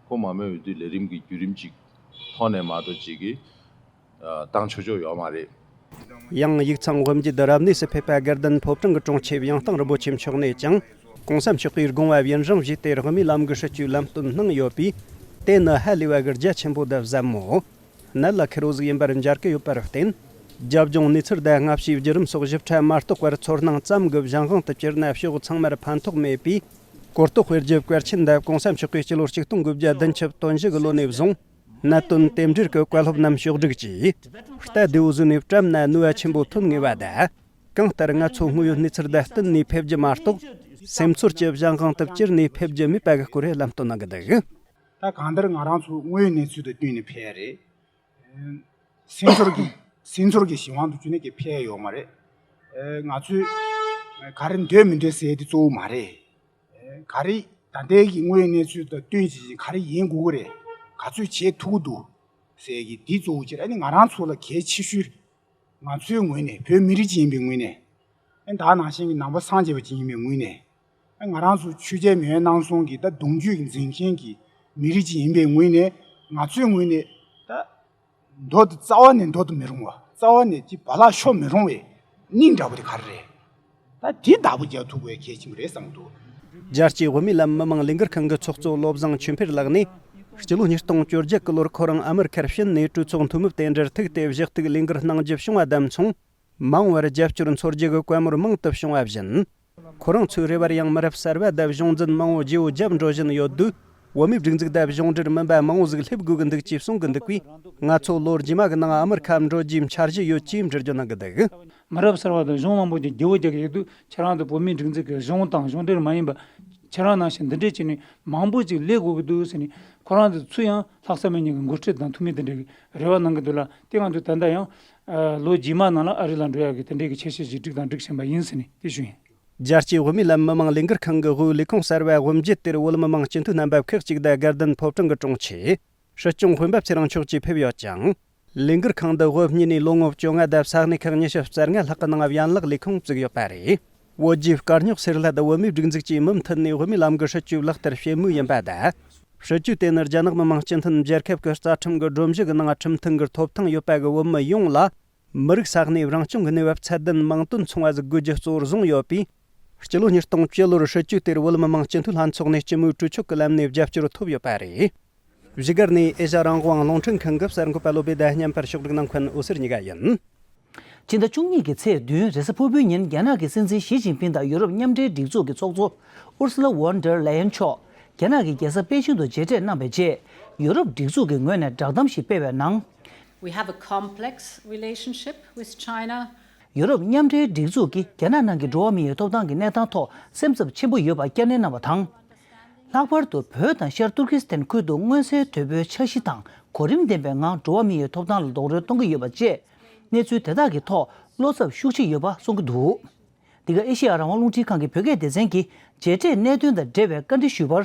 ཁོ་མང་མོས་འོས་བསྡུའི་ལས་རིམ་གྱི་བརྒྱུད་རིམ་ཅིག་ཐོག་ནས་མ་གཏོགས་ཅིག་གིས་བཏང་ཆོག་ཆོག་ཡོད་མ་རེད། ཡང་ཡིག་ཚང་དབུ་འབྱེད་རབ་གནས་སུ་ཕེབས་པ་དགའ་ལྡན་ཕོ་བྲང་གི་དྲུང་ཆེ་ཡང་སྟེང་རིན་པོ་ཆེ་མཆོག་ནས་ཀྱང་༸གོང་ས་མཆོག་གིས་དགོངས་པ་ཡུན་རིང་བཞེས་ཏེ་དབུ་མའི་ལམ་གྱི་སྲིད་བྱུས་ལམ་སྟོན་གནང་ཡོད་པས། དེ་ནི་ཧ་ལས་པ་གི་རྒྱ་ཆེན་པོ་དང་ཟབ་མོ། གནད་ལ་འཁེལ་བོ་ཟིག་ཡིན་པར་མཇལ་གི་ཡོད་པར་བརྟེན། རྒྱབ་ལྗོངས་གནས་ཚུལ་དང་སྔ་ཕྱིའི་བརྒྱུད་རིམ་སོགས་ཞིབ་ཕྲ་མ་རྟོགས་པར་ཚོར་སྣང་ཙམ་གྱི་གཞན་དབང་དུ་གྱུར་ན་ཕྱོགས་ཚང་མར་ཕན་ཐོགས་མེད་པས། གོ་རྟོགས་སྤེལ་རྒྱུ་གལ་ཆེན་དང་༸གོང་ས་མཆོག་གིས་སྤྱི་ལོ་ཆིག་སྟོང་དགུ་བརྒྱ་བདུན་ཅུ་དོན་བཞི་གི་ལོ་ནས་བཟུང་གནད་དོན་རྟེན་འབྲེལ་གྱི་བཀའ་སློབ་རྣམས་ཕྱོགས་བསྒྲིགས་ཀྱིས། རྟ་རྡེའུ་བཟོས་ནས་བཀྲམ་ན་ནུས་པ་ཆེན་པོ་ཐོན་ངེས་པ་དང་། གང་ལྟར་ང་ཚོ་དངོས་ཡོད་གནས་ཚུལ་དང་བསྟུན་ནས་ཕེབས་རྒྱུ་མ་གཏོགས། སེམས་ཚོར་གྱི་གཞན་དབང་དུ་གྱུར་ནས་ཕེབས་རྒྱུ་མེད་པ་གི་སྐོར་ལམ་སྟོན་གནང་གི་འདུག་ད་གང་ལྟར་ང་རང་ཚོ་དངོས་ཡོད་གནས་ཚུལ་དང་བསྟུན་ནས་ཕེབས་ཡ་རེད། སེམས་ཚོར་གྱི་སེམས་ཚོར་གྱི་གཞན་དབང་དུ་གྱུར་ནས་ཀྱི་ཕེབས་ཡ་ཡོད་མ་རེད། ང་ཚོས་ག་རེ་འདོད་མི་འདོད་ཟེར་ཡ་དེ་གཙོ་བོ་མ་རེད། ག་རེ་ད་ལྟའི་གི་དངོས་ཡོད་གནས་ཚུལ་དང་བསྟུན་བྱས་ཀྱི་ག་རེ་ཡིན་དགོས་ཀྱི་རེད། ག་ཚོད་བྱེད་ཐུབ་ཀྱི་འདུག་ཟེར་གྱི་འདི་གཙོ་བོ་གཅིག་རེད། ཨ་ནི་ང་རང་ཚོ་ལ་གལ་ཆེ་ཤོས། ང་ཚོའི་ངོས་ནས་བོད་མི་རིགས་ཅིག་ཡིན་པའི་ངོས་ནས། ཨ་ནི་ད་ནང་བཞིན་གྱི་ནང་པ་སངས་རྒྱས་པ་ཅིག་ཡིན་པའི་ངོས་ནས། ཨ་ང་རང་ཚོ་ཆོས་རྒྱལ་མེས་དབོན་རྣམ་གསུམ་གྱི་ད་གདུང་རྒྱུད་ཀྱི་འཛིན་མཁན་གྱི་མི་རིགས་ཅིག་ཡིན་པའི་ངོས་ནས། ང་ཚོའི་ངོས་ནས་ད། མདོ་དེ་རྩ་བ་ནས་འདོར་དུ་མི་རུང་བ། རྩ་བ་ནས་ཀྱི་བ་ལག་ཤོར་མི་རུང་བའི་སྙིང་འདྲ་པོ་དེ་ག་རེ་རེད། ད་དེ་བདག་པོ་རྒྱག་ཐུབ་དགོས་གལ་ཆེན་པོ་རེད་བསམ་གྱི་འདུག་རྒྱལ་སྤྱིའི་དབུ་མའི་ལམ་མི་མང་ལས་འགུལ་ཁང་གི་ཚོགས་གཙོ་བློ་བཟང་ཆོས་འཕེལ་ལགས་ནས། སྤྱི་ལོ་ཉིས་སྟོང་བཅོ་བརྒྱད་གི་ལོར་ཁོ་རང་ཨ་མེ་རི་ཁར་ཕྱིན་ནས་གྲོས་ཚོགས་འཐུས་མི་དེ་འདྲར་ཐུག་སྟེ་གཞི་གཏུག་ལས་འགུལ་གནང་རྒྱུ་བྱུང་བ་དང་མཚུངས། མ་འོངས་པར་རྒྱབ་སྐྱོར་འཚོལ་རྒྱུ་གི་བཀའ་མོལ་མང་དུ་བྱུང་བ་བཞིན། ཁོ་རང་ཚོའི་རེ་བར་ཡང་མི་རབས་གསར་བ་དང་གཞུང་འཛིན་མང་བོ་བརྗེ་བོ་བརྒྱབ་འགྲོ་བཞིན་ཡོད་དུས། བོད་མིའི་སྒྲིག་འཛུགས་དང་གཞུང་འབྲེལ་མིན་པ་མང་བོ་ཟིག་སླེབས་དགོས་ཀྱི་འདུག་ཅེས་གསུང་གི་འདུག་པས། ང་ཚོ་ལོ་རྗེས་མ་གི་ནང་ཨ་མེ་རི་ཁར་འགྲོ་རྒྱུའི་འཆར་གཞི་ཡོད་ཅེས་འགྲེལ་བརྗོད་གནང་གི་འདུག་མི་རབས་གསར་བ་དང་གཞུང་མང་པོ་ཅིག་བརྗེ་བོ་རྒྱག་གི་ཡོད་དུས། ཁྱེད་རང་ཚོ་བོད་མིའི་སྒྲིག་འཛུགས་ཀྱི་གཞུང་དང་གཞུང་འབྲེལ་མ་ཡིན་པ། ཁྱེད་རང་ནང་བཞིན་འདི་འདྲས་བྱས་ནས་མང་པོ་ཅིག་སླེབས་དགོས་ཀྱི་འདུག་ཟེར་ནས། ཁོ་རང་ཚོ་ཚུར་ཡང་ལྷག་བསམ་མི་གཉིས་ཀྱི་འགོ་ཁྲིད་དང་འཐུས་མི་དེ་འདྲས་ཀྱི་རེ་བ་གནང་གི་འདུག་ལ། དེ་ང་ཚོས་ད་ལྟ་ཡང་ལོ་རྗེས་མ་ནང་ལ་ཨ་རི་ལ་འགྲོ་ཡག་གི་དེ་འདྲས་ཀྱི་འཆར་གཞི་ཞིག་སྒྲིག་དང་སྒྲིག་བཞིན་པ་ཡིན་ཟེར་ནས་དེ་ཞུ་ཡིན། རྒྱལ་སྤྱིའི་དབུ་མའི་ལམ་མི་མང་ལས་འགུལ་ཁང་གི་དབུས་ལས་ཁུངས་གསར་བ་དབུ་འབྱེད་དེར་བོད་མི་མང་སྤྱི་འཐུས་རྣམ་པ་ཁག་ཅིག་དང་དགའ་ལྡན་ཕོ་བྲང་གི་དྲུང་ཆེ། སྲིད་སྐྱོང་སྤེན་པ་ཚེ་རིང་མཆོག་བཅས་ཕེབས་ཡོད་ཅིང་། ལས་འགུལ་ཁང་འདི་བོད་གཉིས་ནས་ལོ་ངོ་བཅོ་ལྔ་དང་ས་གནས་ཁག་ཉི་ཤུ་རྩ་ལྔ་ལྷག་གི་ནང་ཡན་ལག་ལས་ཁུངས་བཙུགས་ཡོད་པ་རེད། བོད་རྒྱའི་དཀའ་རྙོག་སེལ་སླད་བོད་མིའི་སྒྲིག་འཛུགས་ཀྱིས་མུ་མཐུད་ནས་དབུ་མའི་ལམ་གྱི་སྲིད་བྱུས་ལག་བསྟར་བྱེད་མུས་ཡིན་པ་དང་། སྲིད་བྱུས་དེ་ནི་རྒྱ་ནག་མི་དམངས་སྤྱི་མཐུན་རྒྱལ་ཁབ་ཀྱི་རྩ་ཁྲིམས་ཀྱི་སྒྲོམ་གཞི་གི་ནང་ཁྲིམས་མཐུན་གྱི་ཐོབ་ཐང་ཡོད་པ་གི་བོད་མི་ཡོངས་ལ། མི་རིགས་ས་གནས་རང་སྐྱོང་གི་གནས་བབ་ཚད་ལྡན་མིང་དོན་མཚུངས་པ་ཟིག་དགོས་རྒྱུ་གཙོ་བོར་བཟུང་ཡོད་པས། སྤྱི་ལོ་ཉིས་སྟོང་བཅུ་ལོར་སྲིད་བྱུས་དེར་བོད་མི་མང་སྤྱི་འཐུས་ལྷན་ཚོགས་ནས་སྤྱི་མོས་གྲོས་ཆོད་ཀྱི་ལམ་ནས་རྒྱབ་སྐྱོར་ཐོབ་ཡོད་པ་རེད། བཞུགས་སྒར་ནས་ཨེ་ཤ་རང་དབང་རླུང་འཕྲིན་ཁང་གི་གསར་འགོད་པ་བློ་བྷེ་དང་མཉམ་པར་ཕྱོགས་སྒྲིག་གནང་མཁན་འོད་ཟེར་གཉིས་ཀ་ཡིན། ཕྱི་ཟླ་བཅུ་གཉིས་ཀྱི་ཚེས་བདུན་རེས་གཟའ་ཕུར་བུའི་ཉིན་རྒྱ་ནག་གི་སྲིད་འཛིན་ཞི་ཅིན་ཕིང་དང་ཡུ་རོབ་མཉམ་འབྲེལ་སྒྲིག་འཛུགས་ཀྱི་ཚོགས་གཙོ་ཨུར་སུ་ལ་ཝོན་ཌར་ལེ་ཡན་མཆོག་རྒྱ་ནག་གི་རྒྱལ་ས་པེ་ཅིང་དུ་མཇལ་འཕྲད་གནང་བའི་རྗེས། ཡུ་རོབ་སྒྲིག་འཛུགས་ཀྱི་ངོས་ནས་བསྒྲགས་གཏམ་ཞིག་སྤེལ་བའི་ནང་། We have a complex relationship with China. ཡུ་རོབ་མཉམ་འབྲེལ་སྒྲིག་འཛུགས་ཀྱིས་རྒྱ་ནག་ནང་གི་འགྲོ་བ་མིའི་ཐོབ་ཐང་གི་གནས་སྟངས་ཐོག་སེམས་འཚབ་ཆེན་པོ་ཡོད་པ་བསྐྱར་ནན་གནང་བ་དང་། ལྷག་པར་དུ་བོད་དང་ཤར་ཏུར་ཀི་སི་ཐན་ཁུལ་དུ་མངོན་གསལ་དོད་པོའི་འཆར་གཞི་དང་ གོ་རིམ་ལྡན་པའི་ངང་འགྲོ་བ་མིའི་ཐོབ་ཐང་ལ་རྡོག་རོལ་གཏོང་གི་ཡོད་པ་བཅས། གནས་ཚུལ་དེ་དག་གི་ཐོག་བློ་འཚབ་ཤུགས་ཆེ་ཡོད་པ་གསུང་གི་འདུག། འདི་ག་ཨེ་ཤེ་ཡ་རང་དབང་རླུང་འཕྲིན་ཁང་གི་བོད་སྐད་སྡེ་ཚན་གྱི་རྗེས་འབྲས་གནད་དོན་དང་འབྲེལ་བའི་བཀའ་འདྲི་ཞུས་པར།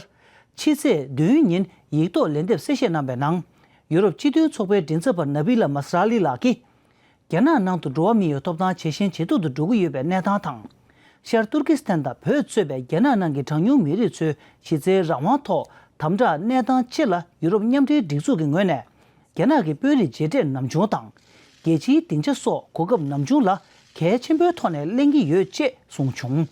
ཕྱི་ཚེས་བདུན་ཉིན་ཡིག་ཐོག་ལན་འདེབས་གསལ་བཤད་གནང་བའི་ནང་། ཡུ་རོབ་སྤྱི་མཐུན་ཚོགས་པའི་མགྲིན་ཚབ་པ་ན་བི་ལ་མ་སི་ར་ལི་ལགས་ཀྱིས། རྒྱ་ནག་ནང་དུ་འགྲོ་བ་མི་ཡི་ཐོབ་ཐང་ཇེ་ཞན་ཇེ་སྡུག་ཏུ་འགྲོ་གི་ཡོད་པའི་གནས་སྟངས་དང་། ཤར་ཏུར་ཀི་སི་ཐན་དང་བོད་གཙོས་པའི་རྒྱ་ནག་ནང་གི་གྲངས་ཉུང་མི་རིགས་ཚོའི་གཞི་རྩའི་རང་དབང་ཐོག་དམ་དྲག་གནས་སྟངས་སྤྱི་ལ་ཡུ་རོབ་མཉམ་འབྲེལ་སྒྲིག་འཛུགས་ཀྱི་ངོས་ནས། རྒྱ་ནག་གི་དཔོན་རིགས་མཇལ་འཕྲད་ནམ་བྱུང་དང་། རྒྱལ་སྤྱིའི་སྡིངས་ཆ་སོགས་གོ་སྐབས་ནམ་བྱུང་ལ་གལ་ཆེན་པོའི་ཐོག་ནས་ལེན་གྱི་ཡོད་ཅེས་གསུངས་བྱུང་།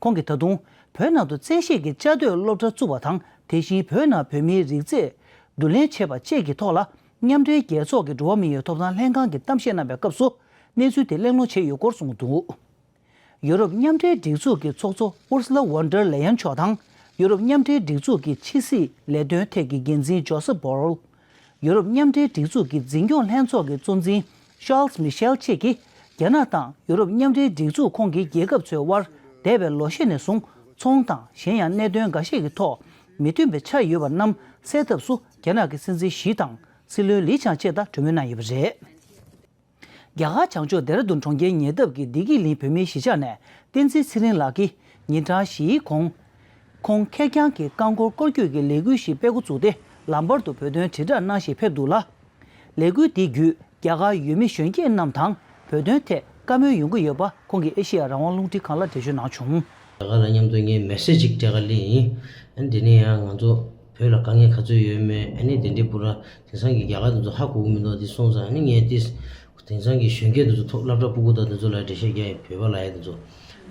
ཁོང་གིས་ད་དུང་བོད་ནང་དུ་བཙན་ཤེད་ཀྱིས་བཅའ་སྡོད་སློབ་གྲྭ་བཙུགས་པ་དང་། དེ་བཞིན་བོད་ནང་བོད་མིའི་རིགས་རྫས་བསྡུ་ལེན་བྱས་པ་བཅས་ཀྱི་ཐོག་ལ། མཉམ་འབྲེལ་རྒྱལ་ཚོགས་ཀྱི་འགྲོ་བ་མིའི་ཐོབ་ཐང་ལྷན་ཁང་གིས་གཏམ་བཤད་གནང་བའི་སྐབས་སུ། གནས་ཚུལ་དེ་གླེང་སློང་བྱས་ཡོད་སྐོར་གསུངས་འདུག། ཡུ་རོབ་མཉམ་འབྲེལ་སྒྲིག་འཛུགས་ཀྱི་ཚོགས་གཙོ་ཨུར་སུ་ལ་ཝོན་ཌར་ལེ་ཡན་མཆོག་དང་། ཡུ་རོབ་མཉམ་འབྲེལ་སྒྲིག་འཛུགས་ཀྱི་ཕྱི་སྲིད་ལས་དོན་ཐད་ཀྱི་འགན་འཛིན་ཇོ་སེབ་བོ་རལ། ཡུ་རོབ་མཉམ་འབྲེལ་སྒྲིག་འཛུགས་ཀྱི་འཛིན་སྐྱོང་ལྷན་ཚོགས་ཀྱི་གཙོ་འཛིན་ཤཱལ་སི་མི་ཤེལ་བཅས་ཀྱིས། རྒྱ་ནག་དང་ཡུ་རོབ་མཉམ་འབྲེལ་སྒྲིག་འཛུགས་ཁོངས་ཀྱི་རྒྱལ་ཁབ་ཚོའི་དབར་འདས་པའི་ལོ་ཤས་ནས་བཟུང་ཚོང་དང་གཞན་ཡང་གནད་དོན་འགའ་ཤས་ཀྱི་ཐོག་མི་མཐུན་པའི་ཆ་ཡོད་པ་རྣམས་སེལ་ཐབས་སུ། རྒྱ་ནག་གི་སྲིད་འཛིན་ཞི་དང་སྲིད་བློན་ལི་ཆང་བཅས་དང་གྲོས་མོལ་གནང་ཡོད་པ་རེད། རྒྱ་གར་བྱང་ཕྱོགས་ལྡེ་ར་ལྡུན་གྲོང་ཁྱེར་ཉེ་འདབས་ཀྱི་བདེ་སྐྱིད་གླིང་བོད་མིའི་གཞིས་ཆགས་ནས་བསྟན་འཛིན་ཚེ་རིང་ལགས་ཀྱིས་ཉིན་གྲངས་བཞིའི་གོང་། ཁོང་ཁེར་རྐྱང་གིས་རྐང་འཁོར་སྐོར་སྐྱོད་ཀྱི་ལས་འགུལ་ཞིག་སྤེལ་འགོ་བཙུགས་ཏེ། ལམ་བར་དུ་བོད་དོན་དྲིལ་བསྒྲགས་གནང་ཞིང་ཕེབས་འདུག་ལ། ལས་འགུལ་འདི་བརྒྱུད་རྒྱ་གར་ཡུལ་མི་གཞོན་སྐྱེས་རྣམས་དང་བོད་དོན་ཐད་བཀའ་མོལ་ཡོང་གི་ཡོད་པ་ཁོང་གིས་ཨེ་ཤེ་ཡ་རང་དབང་རླུང་འཕྲིན་ཁང་ལ་འགྲེལ་བརྗོད་གནང་བྱུང་། རྒྱ་གར་ལ་མཉམ་དུ་ངས་མེ་སེ་ཇི་ཅིག་སྤྲད་ག་སླེབས་ཡིན། ཨ་ནི་དེ་ནས་ཡང་ང་ཚོ་བོད་ལ་དཀའ་ངལ་ག་ཚོད་ཡོད་མེད། ཨ་ནི་དེ་འདྲའི་པུ་ར་དེང་སང་གི་རྒྱ་གར་དེ་ཚོ་ཧ་གོ་གི་མི་འདུག་དེ་སོང་ཙང་། ཨ་ནི་ངས་དེ་དེང་སང་གི་གཞོན་སྐྱེས་དེ་ཚོ་ཐོག་སློབ་གྲྭ་ཕྲུ་གུ་དང་དེ་ཚོ་ལ་འགྲེལ་བཤད་རྒྱག་ཡིན། བོད་པ་ལ་ཡ་དེ་ཚོ།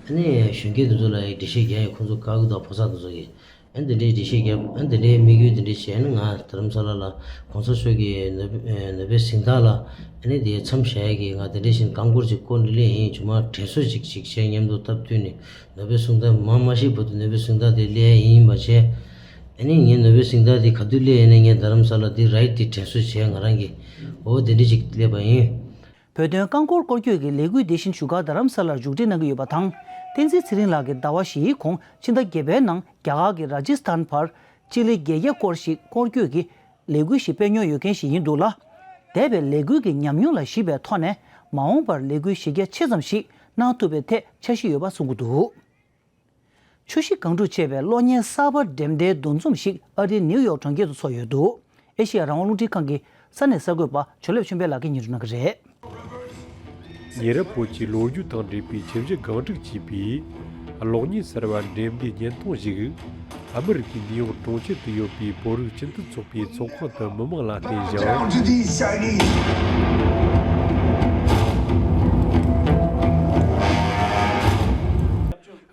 ཨ་ནི་གཞོན་སྐྱེས་དེ་ཚོ་ལ་ཡ་འགྲེལ་བཤད་རྒྱག་ཡིན། ཁོང་ཚོ་དགའ་གི་འདུག་ཕོ་གསར་དེ་ཚོ་གིས། ཨ་ནི་དེ་འདྲའི་འགྲེལ་བཤད་རྒྱབ། ཨ་ནི་དེ་འདྲའི་དམིགས་ཡུལ་དེ་འདྲའི་བྱས་ནས་ང་རྡ་རམ་ས་ལ་ལ་གོང་ས་མཆོག་གི་ནོ་བེ་ནོ་བེལ་གཟེངས་རྟགས་ལ་ཨ་ནི་དེ་མཚམས་བཞག་ཡ་གི་ང་དེ་འདྲའི་བཞིན་རྐང་འཁོར་ཅིག་བསྐོར་ནས་སླེབས་ཡིན། ཇོ་མོ་དྲན་གསོ་ཅིག་ཅིག་བྱས། མཉམ་དུ་སྟབས་བསྟུན་ནས་ནོ་བེལ་གཟེངས་རྟགས་མང་མ་ཤེས་བར་དུ་ནོ་བེལ་གཟེངས་རྟགས་དེ་སླེབས་ཡ་ཡིན་པ་བྱས། ཨ་ནི་ངས་ནོ་བེལ་གཟེངས་རྟགས་དེ་ག་དུས་སླེབས་ཡིན་ནའི་ངས་རྡ་རམ་ས་ལ་དེ་རའིཌ་དེ་དྲན་གསོ་བྱས། ང་རང་གིས་འོ་དེ་འདྲ་ཅིག་སླེབས་པ་ཡིན། བོད་དོན་རྐང་འཁོར་སྐོར་སྐྱོད་ཀྱི་ལས་འགུལ་འདི་བཞིན་བཞུགས་སྒར་རྡ་རམ་ས་ལར་མཇུག་སྒྲིལ་གནང་གི་ཡོད་པ་དང་། བསྟན་འཛིན་ཚེ་རིང་ལགས་ཀྱིས་ཟླ་བ་བཞིའི་གོང་ཕྱི་ཟླ་བརྒྱད་པའི་ནང་རྒྱ་གར་གྱི་ར་ཇི་སི་ཐན་བར་སྤྱི་ལེ་བརྒྱད་བརྒྱ་སྐོར་ཞིག་སྐོར་སྐྱོད་ཀྱི་ལས་འགུལ་ཞིག་སྤེལ་མྱོང་ཡོད་མཁན་ཞིག་ཡིན་འདུག་ལ། འདས་པའི་ལས་འགུལ་གྱི་ཉམས་མྱོང་ལ་གཞིགས་པའི་ཐོག་ནས། མ་འོངས་པར་ལས་འགུལ་གཞི་རྒྱ་ཆེ་ཙམ་ཞིག་གནང་ཐུབ་པའི་ཐད་འཆར་གཞི་ཡོད་པ་གསུང་གི་འདུག། ཆུ་བཞི་སྒང་དྲུག་ཅེས་པའི་གློག་བརྙན་གསར་པ་འགྲེམས་སྟོན་འདུ་འཛོམས་ཤིག་ཨ་རིའི་ནིའུ་ཡོག་གྲོང་ཁྱེར་དུ་ཚོགས་ཡོད་འདུག། ཨེ་ཤེ་ཡ་རང་དབང་རླུང་འཕྲིན་ཁང་གི་ས་གནས་གསར་འགོད་པ་ཇོ་ལེབ་ཆོས་འཕེལ་ལགས་ཀྱིས་སྙན་སྒྲོན་གནང་གི་རེད། ཉེ་རབས་བོད་ཀྱི་ལོ་རྒྱུས་དང་འབྲེལ་བའི་ཆུ་བཞི་སྒང་དྲུག་ཅེས་པའི་གློག་བརྙན་གསར་བ་འགྲེམས་སྟོན་བརྙན་ཐུང་ཞིག་ཨ་མི་རི་ཀའི་ནིའུ་ཡོག་གྲོང་ཁྱེར་དུ་ཡོད་པའི་བོད་རིགས་སྤྱི་མཐུན་ཚོགས་པའི་ཚོགས་ཁང་དུ་མི་མང་ལ་བསྟན་ཞིང་།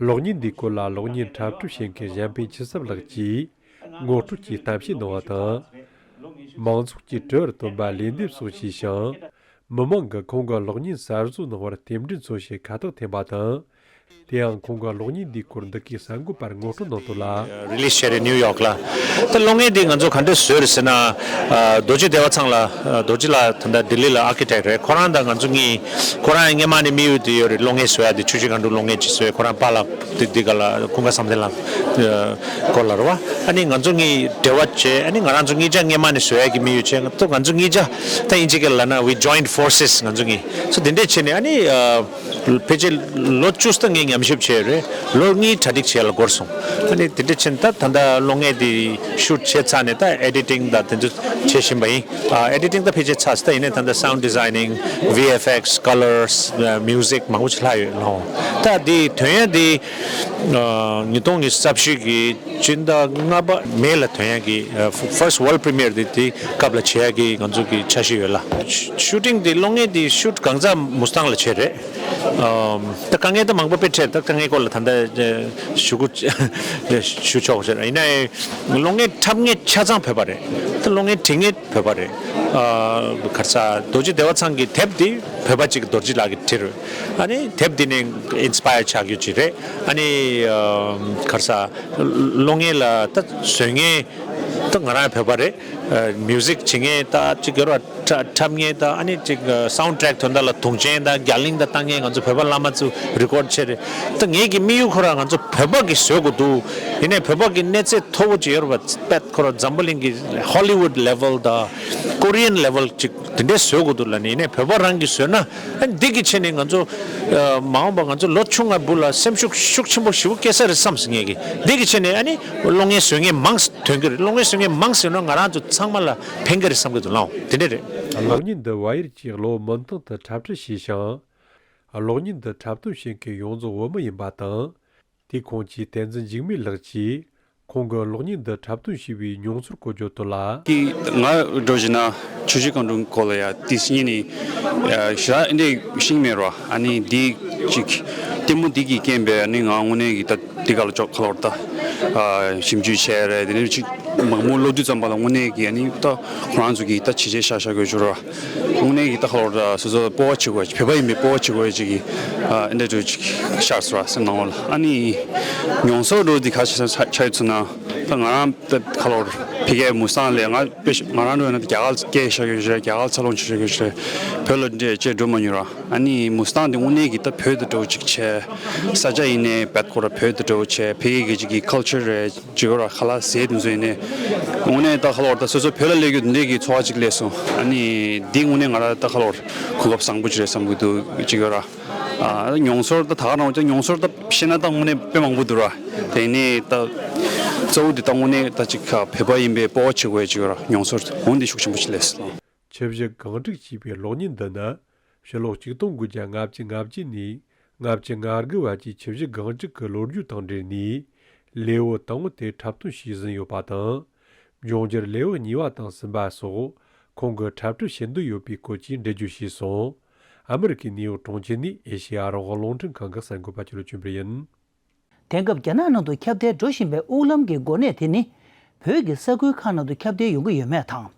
གློག་བརྙན་འདིའི་སྐོར་ལ་གློག་བརྙན་འཁྲབ་སྟོན་བྱེད་མཁན་གཞན་ཕན་འཆི་སྲབ་ལགས་ཀྱིས་ངོ་སྤྲོད་ཀྱི་གཏམ་བཤད་གནང་བ་དང་། མང་ཚོགས་ཀྱིས་དྲི་བར་བཏོན་པ་ལན་འདེབས་སོགས་བྱས་ཤིང་། མི་མང་གིས་ཁོང་གི་གློག་བརྙན་གསར་བཟོ་གནང་བར་རྟེན་འབྲེལ་མཚོན་ཞེས་ཁ་བཏགས་འཐེན་པ་དང་། དེ་ཡང་ཁོང་གིས་གློག་བརྙན་འདིའི་སྐོར་འདི་གའི་གསར་འགོད་པར་ངོ་སྤྲོད་གནང་དོན་ལ། རི་ལིས་བྱས་རེད། ནིའུ་ཡོག་ལ། ད་གློག་བརྙན་འདི་ང་ཚོ་ག་འདྲས་བཟོས་རེད་ཟེར་ན། ཨ། རྡོ་རྗེ་བདེ་བ་ཚང་ལ། ཨ། རྡོ་རྗེ་ལགས་ད་ལྟ་ལྡི་ལི་ལ་ཨར་ཀི་ཊེག་རེད། ཁོ་རང་དང་ང་ཚོ་གཉིས། ཁོ་རང་སྔས་མ་ནས་དམིགས་ཡུལ་དེ་ཡོད་རེད། གློག་བརྙན་བཟོ་ཡ་དེ། ཆུ་བཞི་སྒང་དྲུག་གློག་བརྙན་ཅིག་བཟོས། ཁོ་རང་པཱ་ལགས་དེ་འདི་ག་ལ་ཀུན་དགའ་བསམ་གཏན་ལགས། ཨ། སྐོར་ལ་རེད་བ། ཨ་ནི་ང་ཚོ་གཉིས་འབྲེལ་བ་བྱས། ཨ་ནི་ང་རང་ཚོ་གཉིས་ཆ་སྔས་མ་ནས་བཟོ་ཡ་གི་དམིགས་ཡུལ་བྱས། ང་ཚོ་ང་ཚོ་གཉིས་ཆ་ད་དབྱིན་ཇི་སྐད་ལ་ལབ་ན། we joined forces. ང་ཚོ་གཉིས་སོ་དེ་འདྲས་བྱས་ནས། ཨ་ནི། ཨ། ཕལ་ཆེར་ལོ་བཅུ་ཙམ་ངས་ཉམས་ཞིབ་བྱས་རེད། ལོ་གཉིས་གྲ་སྒྲིག་བྱས་ལ་འགོར་སོང་། ཨ་ནི་དེ་འདྲ་བྱས་ནས་ད་ད་ལྟ་གློག་བརྙན་དེ་ཤུ་ཊི་བྱས་ཚར་ནས་ད་ཨེ་ཌི་ཊིང་དང་དེ་ཚོ་བྱེད་བཞིན་པ་ཡིན། ཨ། ཨེ་ཌི་ཊིང་ད་ཕལ་ཆེར་ཚར་སོང་། ད་ཡིན་ནའི་ད་ལྟ་སའུན་ཌི་ཛའི་ནིང་། ཝི་ཨེཕ་ཨེགས། ཀ་ལར་སི། མིའུ་ཟིག་མང་པོ་ཞིག་ལྷག་ཡོད་ལགས། ད་དེ་ཐོན་ཡ་དེ། ཨ། ཉིས་སྟོང་ཉི་ཤུ་རྩ་བཞི་གི་སྤྱི་ཟླ་ལྔ་པ་མེ་ལ་ཐོན་ཡ་གི། ཨ། ཕར་སི་ཊི་ཝརལ་ཌི་པི་རི་མི་ཡར་དེ་དེ་སྐབས་ལ་བྱེད་ཡ་གི་ང་ཚོ་གི་འཆར་གཞི་ཡོད་ལགས། ཤུ་ཊིང་དེ་གློག་བརྙན་དེ་ཤུ་ཊི་གང་ཚང་མུ་སི་ཐང་ལ་བྱས་རེད། ཨམ། ད་དཀའ་ངལ་ད་མང་པོ་དཔེ་འཕྲད། ད་དཀའ་ངལ་སྐོར་ལ་ད་ལྟ་ཞུ་གི་ཞུ་ཆོག་ཟེར། ཡིན་ནའི་གློག་བརྙན་འཁྲབ་མཁན་ཆ་ཚང་བོད་པ་རེད། ད་གློག་བརྙན་འབྲི་མཁན་བོད་པ་རེད། ཨ། ག་རེ་ཟ། རྡོ་རྗེ་བདེ་བ་ཚང་གི་དེབ་འདི་བོད་པ་གཅིག་རྡོ་རྗེ་ལགས་ཀྱིས་བྲིས་རེད། ཨ་ནི་དེབ་འདི་ནས་ཨིན་སི་པ་ཡར་ཆགས་རྒྱུ་ཅིག་རེད། ཨ་ནི། ཨམ། ག་རེ་ཟ། གློག་བརྙན་ལ་ད་བཟོ་མཁན་ད་ང་རང་བོད་པ་རེད། ཨ། མིའུ་ཟིག་བྱེད་མཁན་ད་གཅིག་ཡོད་རེད་བ། འཁྲབ་འཁྲབ་མཁན་དང་། ཨ་ནི་ཅིག་ཨ། སའུན་ཌི་ཊྲེག་དོན་དག་ལ་དུང་ཆེན་དང་རྒྱ་གླིང་དང་བཏང་མཁན་ང་ཚོ་བོད་པ་བླ་མ་ཚོ་རི་ཀོཌ་བྱས་རེད། ད་ངེད་ཀྱི་དམིགས་ཡུལ་ཁོ་རང་ང་ཚོ་བོད་པ་གིས་བཟོ་དགོས་འདུག། ཡིན་ནའི་བོད་པ་གི་གནས་ཚད་མཐོ་བོ་ཅིག་ཡོད་རེད་བ། དཔེ་ཁོ་རང་འཛམ་བུ་གླིང་གི་ཧོ་ལི་ཝུཌ་ལེ་ཝལ་དང་། ཀོ་རི་ཡན་ལེ་ཝལ་ཅིག་དེ་འདྲས་བཟོ་དགོས་འདུག་ལབ་ནས། ཡིན་ནའི་བོད་པ་རང་གིས་བཟོས་ན་ཨ་ནི་འདི་གི་ཆེད་ནས་ང་ཚོ་ཨ་མ་འོངས་པ་ང་ཚོ་ལོ་ཆུང་ང་བུ་ལ་སེམས་ཤུགས་ཤུགས་ཆེན་པོ་ཞེ་པོ་སྐྱེ་ས་རེད་བསམ་སོང་ངས་ཀྱི། འདི་གི་ཆེད་ནས་ཨ་ནི་གློག་བརྙན་བཟོ་མཁན་མང་ཐོན་གྱི་རེད། གློག་བརྙན་བཟོ་མཁན་མང་ཟིན་ན་ང་རང་ཚོ་ཚང་མ་ལ་ཕན་གྱི་རེད་བསམ་གྱི་འདུག་ལགས། དེ་འདྲས་རེད། གློག་བརྙན་འདི་ཝ་ཡར་གྱིས་གློག་མུན་སྟེང་དུ་འཁྲབ་ཁྲིད་བྱས་ཤིང་། གློག་བརྙན་འདི་འཁྲབ་སྟོན་བྱེད་མཁན་ཡོངས་རྫོགས་བོད་མི་ཡིན་པ་དང་། དེའི་ཁོངས་ཀྱི་བསྟན་འཛིན་འཇིགས་མེད་ལགས་ཀྱིས་ཁོང་གིས་གློག་བརྙན་འདི་འཁྲབ་སྟོན་བྱས་པའི་མྱོང་ཚོར་སྐོར་བརྗོད་དོན་ལ། ཀྱི་ང་འགྲོ་བཞིན་ན་ཆུ་བཞི་སྒང་དྲུག་སྐོར་ལ་ཡ་ཏིས་ཉིན་ནི་ཞེ་དྲག་འདི་ཤེས་མེད་རོ། ཨ་ནི་འདི་ཅིག་ལྟད་མོ་འདི་གི་རྐྱེན་པས་ཨ་ནི་ང་དངོས་གནས་ཀྱི་ད་འདི་ག་ལ་ཅོག་ཁ་ལོར་ད་ཞིབ་འཇུག་བྱས་རེད། དེ་ནས་ཅིག་མང་པོ་ཀློག་དུས་ཙམ་པ་ལ་དངོས་གནས་ཀྱི་ཨ་ནི་ད་ཁོ་རང་ཚོ་གི་ད་བྱས་རྗེས་བཞག་བཞག་དགོས་བྱུང་རོ། དངོས་གནས་ཀྱི་ད་ཁ་ལོར་ད་སོ་སོ་སྤོབས་པ་བྱེད་དགོས། བོད་པ་ཡིན་པའི་སྤོབས་པ་བྱེད་དགོས་ཅིག་གི་ཨ་འདྲ་འདྲ་ཅིག་ཤར་སོང་ར་སེམས་ནང་ལ། ཨ་ནི་མྱོང་ཚོར་འདྲ་འདི་ག་ཆ་ཆ་ཡོད་ཚུལ་ན་ད་ང་རང་ད་ཁ་ལོར་ཕ་གིའི་མུ་སྟེང་ལས་ང་དཔེ་ང་རང་འགྲོ་ཡིན་ན་ད་རྒྱ་གར་སྐད་ཤར་ཡོད་རེད། རྒྱ་གར་འཚར་ལོངས་བྱེད་ཡོད་རེད། བོད་ལ་འདྲ་ཅིག་འགྲོ་མ་མྱོང་ར། ཨ་ནི་མུ་སྟེང་འདི་དངོས་གནས་ཀྱི་ད་བོད་དུ་འགྲོ་ཅིག་བྱས། ས་ཆ་ཡིན་ནའི་བད་ཁོ་ར་བོད་དུ་འགྲོ་བྱས། ཕ་གི་གི་ཅིག་གི་ཁལ་ཅར་རེད། ཅིག་ཡོད་ར། ཁ་ལག་ཟས་དེ་ཚོ་ཡིན་ནའི་དངོས་གནས་ད་ཁ་ལོར་ད་སོ་སོ་བོད་ལ་སླེབས་རྒྱུ་འདི་འདྲའི་གི་ཚོར་བ་ཅིག་སླེབས་སོང་། ཨ་ནི་འདི་དངོས་གནས་ང་ར་ད་ཁ་ལོར་གོ་སྐབས་བཟང་པོ་ཅིག་རེད་བསམ་གི་འདུག་ཅིག་ཡོད་ར། ཨ་མྱོང་ཚོར་ད་ད་ག་རང་ཅིག་མྱོང་ཚོར་ད་བཤད་ན་ད་དངོས་གནས་དཔེ་མང་པོ་འདུག་ར། དེ་ནས་ད་གཙོ་བོ་འདི་ད་དངོས་གནས་ད་ཅིག་བོད་པ་ཡིན་པའི་སྤོབས་པ་བྱེད་དགོས་ཅིག་ཡོད་ར། མྱོང་ཚོར་འོ་འདི་ཤུགས་ཆེན་པོ་ཅིག་སླེབས་སོང་། ཆུ་བཞི་སྒང་དྲུག་ཅེས་པའི་གློག་བརྙན་འདི་ནི། ཕྱི་ལོ་ཆིག་སྟོང་དགུ་བརྒྱ་ལྔ་བཅུ་ང་བརྒྱད་ནས་ལྔ་བཅུ་ང་དགུ་བར་གྱི་ཆུ་བཞི་སྒང་དྲུག་གི་ལོ་རྒྱུས་དང་འབྲེལ་ནས། ལེའུ་དང་པོ་དེ་འཁྲབ་སྟོན་བྱས་ཟིན་ཡོད་པ་དང་། འབྱུང་འགྱུར་ལེའུ་གཉིས་པ་དང་གསུམ་པ་སོགས་ཁོང་གིས་འཁྲབ་ཁྲིད་བྱེད་འདོད་ཡོད་པའི་སྐོར་གྱི་འགྲེལ་བརྗོད་བྱས་སོང་། ཨ་མི་རི་ཀའི་ནིའུ་ཡོག་གྲོང་ཁྱེར་ནས་ཨེ་ཤེ་ཡ་རང་དབང་རླུང་འཕྲིན་ཁང་གི་གསར་འགོད་པ་ཆོས་ལོ་ཆོས་འཕེལ་ཡིན། དེང་སྐབས་རྒྱ་ནག་ནང་དུ་ཁྱབ་གདལ་འགྲོ་བཞིན་པའི་དབུགས་ལམ་གྱི་འགོ་ནད་དེ་ནི། བོད་ཀྱི་ས་ཁུལ་ཁག་ནང་དུ་ཁྱབ་གདལ་ཡོང་གི་ཡོད་མེད་དང་།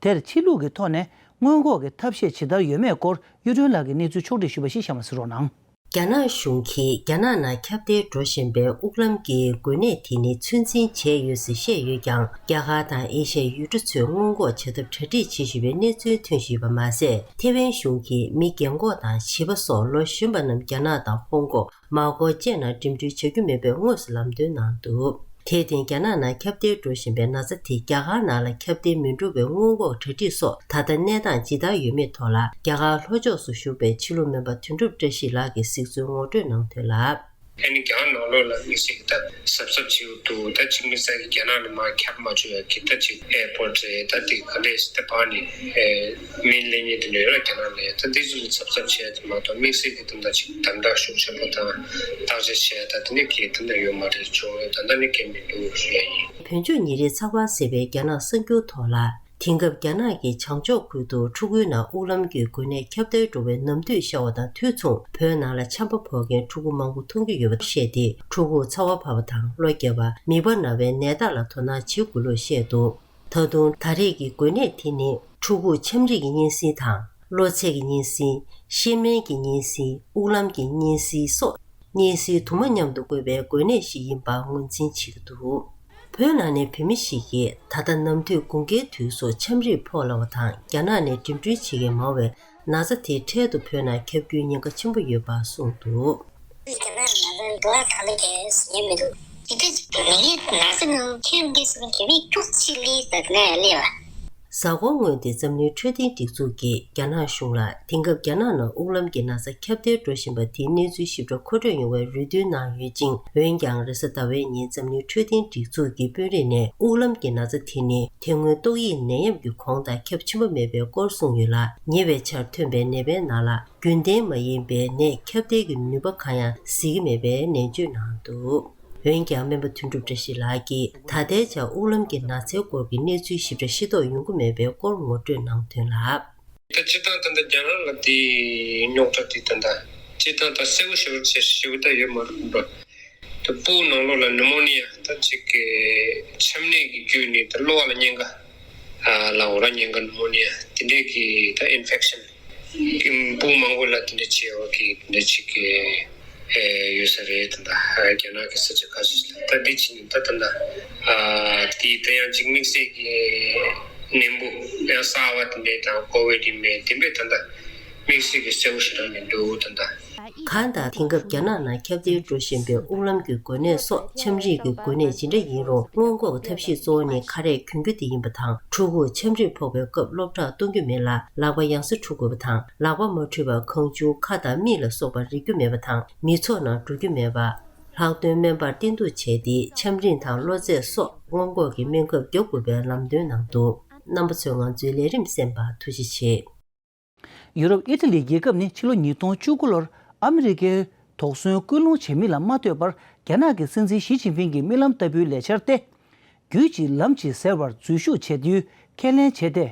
དེར་ཕྱི་ལུགས་ཀྱི་ཐོག་ནས་སྔོན་འགོག་གི་ཐབས་ཤེས་ཇི་ལྟར་ཡོད་མེད་སྐོར་གཡུ་སྒྲོན་ལགས་ཀྱིས་གནས་ཚུལ་ཕྱོགས་བསྒྲིགས་ཞུས་པ་ཞིག་གཤམ་ལ་གཟིགས་རོགས་གནང་། རྒྱ་ནག་གཞུང་གིས་རྒྱ་ནག་ནང་ཁྱབ་གདལ་འགྲོ་བཞིན་པའི་དབུགས་ལམ་གྱི་འགོ་ནད་དེ་ནི་ཚོད་འཛིན་བྱས་ཡོད་ཟེར་བཤད་ཡོད་ཀྱང་། རྒྱ་གར་དང་ཨེ་ཤ་ཡའི་ཡུལ་གྲུ་ཚོས་སྔོན་འགོག་བྱ་ཐབས་གྲ་སྒྲིག་བྱེད་བཞིན་པའི་གནས་ཚུལ་ཐོན་བཞིན་ཡོད་པ་མ་ཟད། ཐེ་ཝན་གཞུང་གིས་མི་རྒན་འཁོགས་དང་བྱིས་པ་སོགས་ལོ་གཞོན་པ་རྣམས་རྒྱ་ནག་དང་ཧོང་ཀོང་། མ་གོ་ཅན་ནང་འགྲིམ་འགྲུལ་བྱ་རྒྱུ་མིན་པའི་དངོས་སུ་ལམ་སྟོན་གནང་འདུག་དེར་བརྟེན་རྒྱ་ནག་ནང་ཁྱབ་གདལ་འགྲོ་བཞིན་པའི་ན་ཚ་དེ་རྒྱ་གར་ནང་ལ་ཁྱབ་གདལ་མི་འགྲོ་བའི་སྔོན་འགོག་གྲ་སྒྲིག་སོགས་ད་ལྟ་གནས་སྟངས་ཇི་ལྟར་ཡོད་མེད་ཐོག་ལ། རྒྱ་གར་ལྷོ་ཕྱོགས་སུ་བཞུགས་པའི་ཕྱི་ལུགས་སྨན་པ་དོན་གྲུབ་བཀྲ་ཤིས་ལགས་ཀྱིས་གཟིགས་ཚུལ་ངོ་སྤྲོད་གནང་དོན་ལ། ཨ་ནི་རྒྱ་གར་ནང་ལོགས་ལ་དམིགས་བསལ་གྱི་ད་གཟབ་གཟབ་བྱེད་དགོས་འདུག་ད་གཅིག་དམིགས་བསལ་གྱི་རྒྱ་ནག་ནས་མར་ཁྱབ་མ་བཅུག་ཡ་གི་ད་ཅིག་ཨེར་པོར་ཊི་རེད། ད་དེ་ག་འདྲས་ད་ཕར་ནས་ཨེ། མི་ལེན་མཁན་དེ་འདྲ་ཡོད་ར། རྒྱ་ནག་ལ་ཡ་ད་འདི་ཚོ་ལ་གཟབ་གཟབ་བྱས་དེ་མ་གཏོགས་དམིགས་བསལ་གྱི་དེ་འདྲ་ཅིག་དམ་དྲག་ཤུགས་ཆེན་པོ་དང་བརྟག་དཔྱད་བྱས་ད་དེ་འདྲ་གི་དེ་འདྲ་ཡོད་མ་རེད། བྱུང་རེད། ད་ལྟ་ནི་གལ་མི་འདུག་ཞུ་ཡ་ཡིན། བོད་ལྗོངས་ཉིན་རེའི་ཚགས་པར་ཟེར་བའི་རྒྱ་ནག་གསར་འགྱུར་ཐོག་ལ། དེང་སྐབས་རྒྱ་ནག་གི་བྱང་ཕྱོགས་ཁུལ་དུ་ཕྲུ་གུའི་ནང་དབུགས་ལམ་གྱི་འགོས་ནད་ཁྱབ་གདལ་འགྲོ་བའི་ནམ་དུས་ཤར་བ་དང་དུས་མཚུངས། བོད་ནང་ལ་ཆམ་པ་ཕོག་མཁན་ཕྲུ་གུ་མང་པོ་མཐོང་རྒྱུ་ཡོད་པ་བཤད་དེ། ཕྲུ་གུ་ཚ་བ་འཕར་བ་དང་གློ་བརྒྱབ་པ། མིད་པ་ན་བའི་ནད་རྟགས་ལ་དོ་སྣང་བྱེད་དགོས་ལུགས་བཤད་འདུག་ད་དུང་ད་རེས་ཀྱི་འགོས་ནད་དེ་ནི་ཕྲུ་གུ་ཆམ་རིམས་ཀྱི་གཉན་སྲིན་དང་། གློ་ཚད་ཀྱི་གཉན་སྲིན། གཤེར་རྨེན་གྱི་གཉན་སྲིན། དབུགས་ལམ་གྱི་གཉན་སྲིན་སོགས་གཉན་སྲིན་དུ་མ་མཉམ་དུ་འགོས་པའི་འགོས་ནད་ཞིག་ཡིན་པ་ངོས་འཛིན་བྱེད་ཀྱི་འདུག་བོད་ནང་ནས་བོད་མི་ཞིག་གིས་ད་ལྟ་ནམ་དུས་དགུན་ཁའི་དུས་སུ་ཆམ་རིམས་ཕོག་སླ་བ་དང་། རྒྱ་ནག་ནས་འགྲིམ་འགྲུལ་བྱེད་མཁན་མང་བས། ན་ཚ་དེ་འཕྲལ་དུ་བོད་ནང་ཁྱབ་རྒྱུའི་ཉེན་ཁ་ཆེན་པོ་ཡོད་པ་གསུངས་འདུག་རྒྱ་ནག་ནང་ལ་འགྲོ་བ་གང་འདྲ་བྱས་ཟེར་མི་འདུག་དེ་འདྲ་མི་ངན་ན་ཚ་ནང་ཁྱོད་འདི་སོང་དེ་མི་བཅུག་ཅི་ལི་ད་ང་ལས་བ། གཟའ་འཁོར་སྔོན་དེ་འཛམ་གླིང་འཕྲོད་བསྟེན་སྒྲིག་འཛུགས་ཀྱིས་རྒྱ་ནག་གཞུང་ལ་དེང་སྐབས་རྒྱ་ནག་ནང་དབུགས་ལམ་གྱི་ན་ཚ་ཁྱབ་གདལ་འགྲོ་བཞིན་པ་དེའི་གནས་ཚུལ་ཞིབ་ཕྲ་མཁོ་སྤྲོད་ཡོང་བའི་རེ་འདུན་གནང་ཡོད་ཅིང་། འོན་ཀྱང་རེས་གཟའ་ཟླ་བའི་ཉིན་འཛམ་གླིང་འཕྲོད་བསྟེན་སྒྲིག་འཛུགས་ཀྱི་དཔོན་རིགས་ནས་དབུགས་ལམ་གྱི་ན་ཚ་དེ་ནི་དེ་སྔོན་ཏོག་དབྱིབས་ནད་ཡམས་ཀྱི་གོང་དང་ཁྱབ་ཆེན་པོ་མེད་པའི་སྐོར་གསུངས་ཡོད་ལ། ཉེ་བའི་ཆར་ཐོན་པའི་ནད་པའི་ནང་ལ་རྒྱུན་ལྡན་མ་ཡིན་པའི་ནད་ཁྱབ་གདལ་གྱི་ནུས་པ་གང་ཡང་གཟིགས་ཀྱི་མེད་པའི་ནན་བརྗོད་གནང་འདུག་འོན་ཀྱང་སྨན་པ་དོན་གྲུབ་བཀྲ་ཤིས་ལགས་ཀྱིས་ད་ལྟའི་ཆར་དབུགས་ལམ་གྱི་ན་ཚའི་སྐོར་གྱི་གནས་ཚུལ་ཞིབ་ཕྲ་ཤེས་རྟོགས་ཡོང་གི་མེད་པའི་སྐོར་ངོ་སྤྲོད་གནང་དོན་ལ། ད་སྤྱིར་བཏང་ད་ལྟ་རྒྱ་ནག་ལ་དེ་རྙོག་དྲ་དེ་ད་ལྟ་སྤྱིར་བཏང་ད་གསལ་པོ་ཞེ་པོ་བྱས་ཞེ་པོ་ད་ཡོད་མ་རེད་པ། ད་སྤུ་གུ་ནང་ལོགས་ལ་ནུ་མོ་ནི་ཡ་ད་ཅིག་གི་ཆམ་ནད་ཀྱི་བརྒྱུད་ནས་ད་གློ་བ་ལ་གཉན་ཁ་ལ་འོ་ར་གཉན་ཁ་ནུ་མོ་ནི་ཡ་དེ་འདྲས་ཀྱི་ད་ཨིན་ཕེག་ཤན་གྱི་སྤུ་གུ་མང་པོ་ལ་དེ་འདྲས་བྱས་པ་གི་དེ་འདྲས་ཅིག་གི་ཡོད་ས་རེད། ད་ལྟ་རྒྱ་ནག་གི་ས་ཆ་ཁ་ཤས་ལ་ད་འདི་ཕྱིན་ནས་ད་ད་ལྟ་དེ་ད་ཡང་ཅིག་དམིགས་བསལ་གྱི་ནད་འབུ་ཡང་གསར་བ་དེ་འདྲས་དང་ཀོ་བིད་དེ་མེད་དེ་འདྲས་ད་ལྟ་དམིགས་བསལ་གྱི་གསལ་པོ་ཞེ་དྲག་མི་འདུག་ད་ལྟ། གང་ལྟར། དེང་སྐབས་རྒྱ་ནག་ནང་ཁྱབ་གདལ་འགྲོ་བཞིན་པའི་དབུགས་ལམ་གྱི་འགོས་ནད་སོགས་ཆམ་རིམས་ཀྱི་འགོས་ནད་ཇི་འདྲ་ཡིན་རུང་སྔོན་འགོག་གི་ཐབས་ཤེས་གཙོ་བོ་ནི་ཁ་རས་གྱོན་རྒྱུ་དེ་ཡིན་པ་དང་། ཕྲུ་གུར་ཆམ་རིམས་ཕོག་པའི་སྐབས་སློབ་གྲྭར་གཏོང་རྒྱུ་མིན་ལ། ལག་པ་ཡང་སེ་འཁྲུ་དགོས་པ་དང་། ལག་པ་མ་འཁྲུས་པར་གང་བྱུང་ཁ་དང་མིག་ལ་སོགས་པ་རེག་རྒྱུ་མེད་པ་དང་། མི་ཚོགས་ནང་འགྲོ་རྒྱུ་མེད་པ། ལྷག་དོན་སྨན་པར་བསྟེན་གཏུག་བྱས་ཏེ་ཆམ་རིམས་དང་གློ་ཚད་སོགས་སྔོན་འགོག་གི་སྨན་ཁབ་རྒྱག་དགོས་པའི་ལམ་སྟོན་གནང་འདུག། རྣམ་པ་ཚོས་ང་ཚོའི་ལས་རིམ་གསན་པར་ཐུགས་རྗེ་ཆེ། ཡུ་རོབ་ཨི་ཊ་ལི་རྒྱལ་ཁབ་ནི་ཕྱི་ལོ་ཉིས་སྟོང་བཅུ་དགུ་ལོར་ཨ་མི་རི་ཀའི་དོགས་ཟོན་སྐུལ་སློང་བྱེད་མིན་ལ་མ་ལྟོས་པར། རྒྱ་ནག་གི་སྲིད་འཛིན་ཞི་ཅིན་ཕིང་གི་རྨི་ལམ་ལྟ་བུའི་ལས་འཆར་ཏེ། རྒྱུད་གཅིག་ལམ་གཅིག་ཟེར་བར་འཛུལ་ཞུགས་བྱེད་དུས་ཁས་ལེན་བྱས་ཏེ།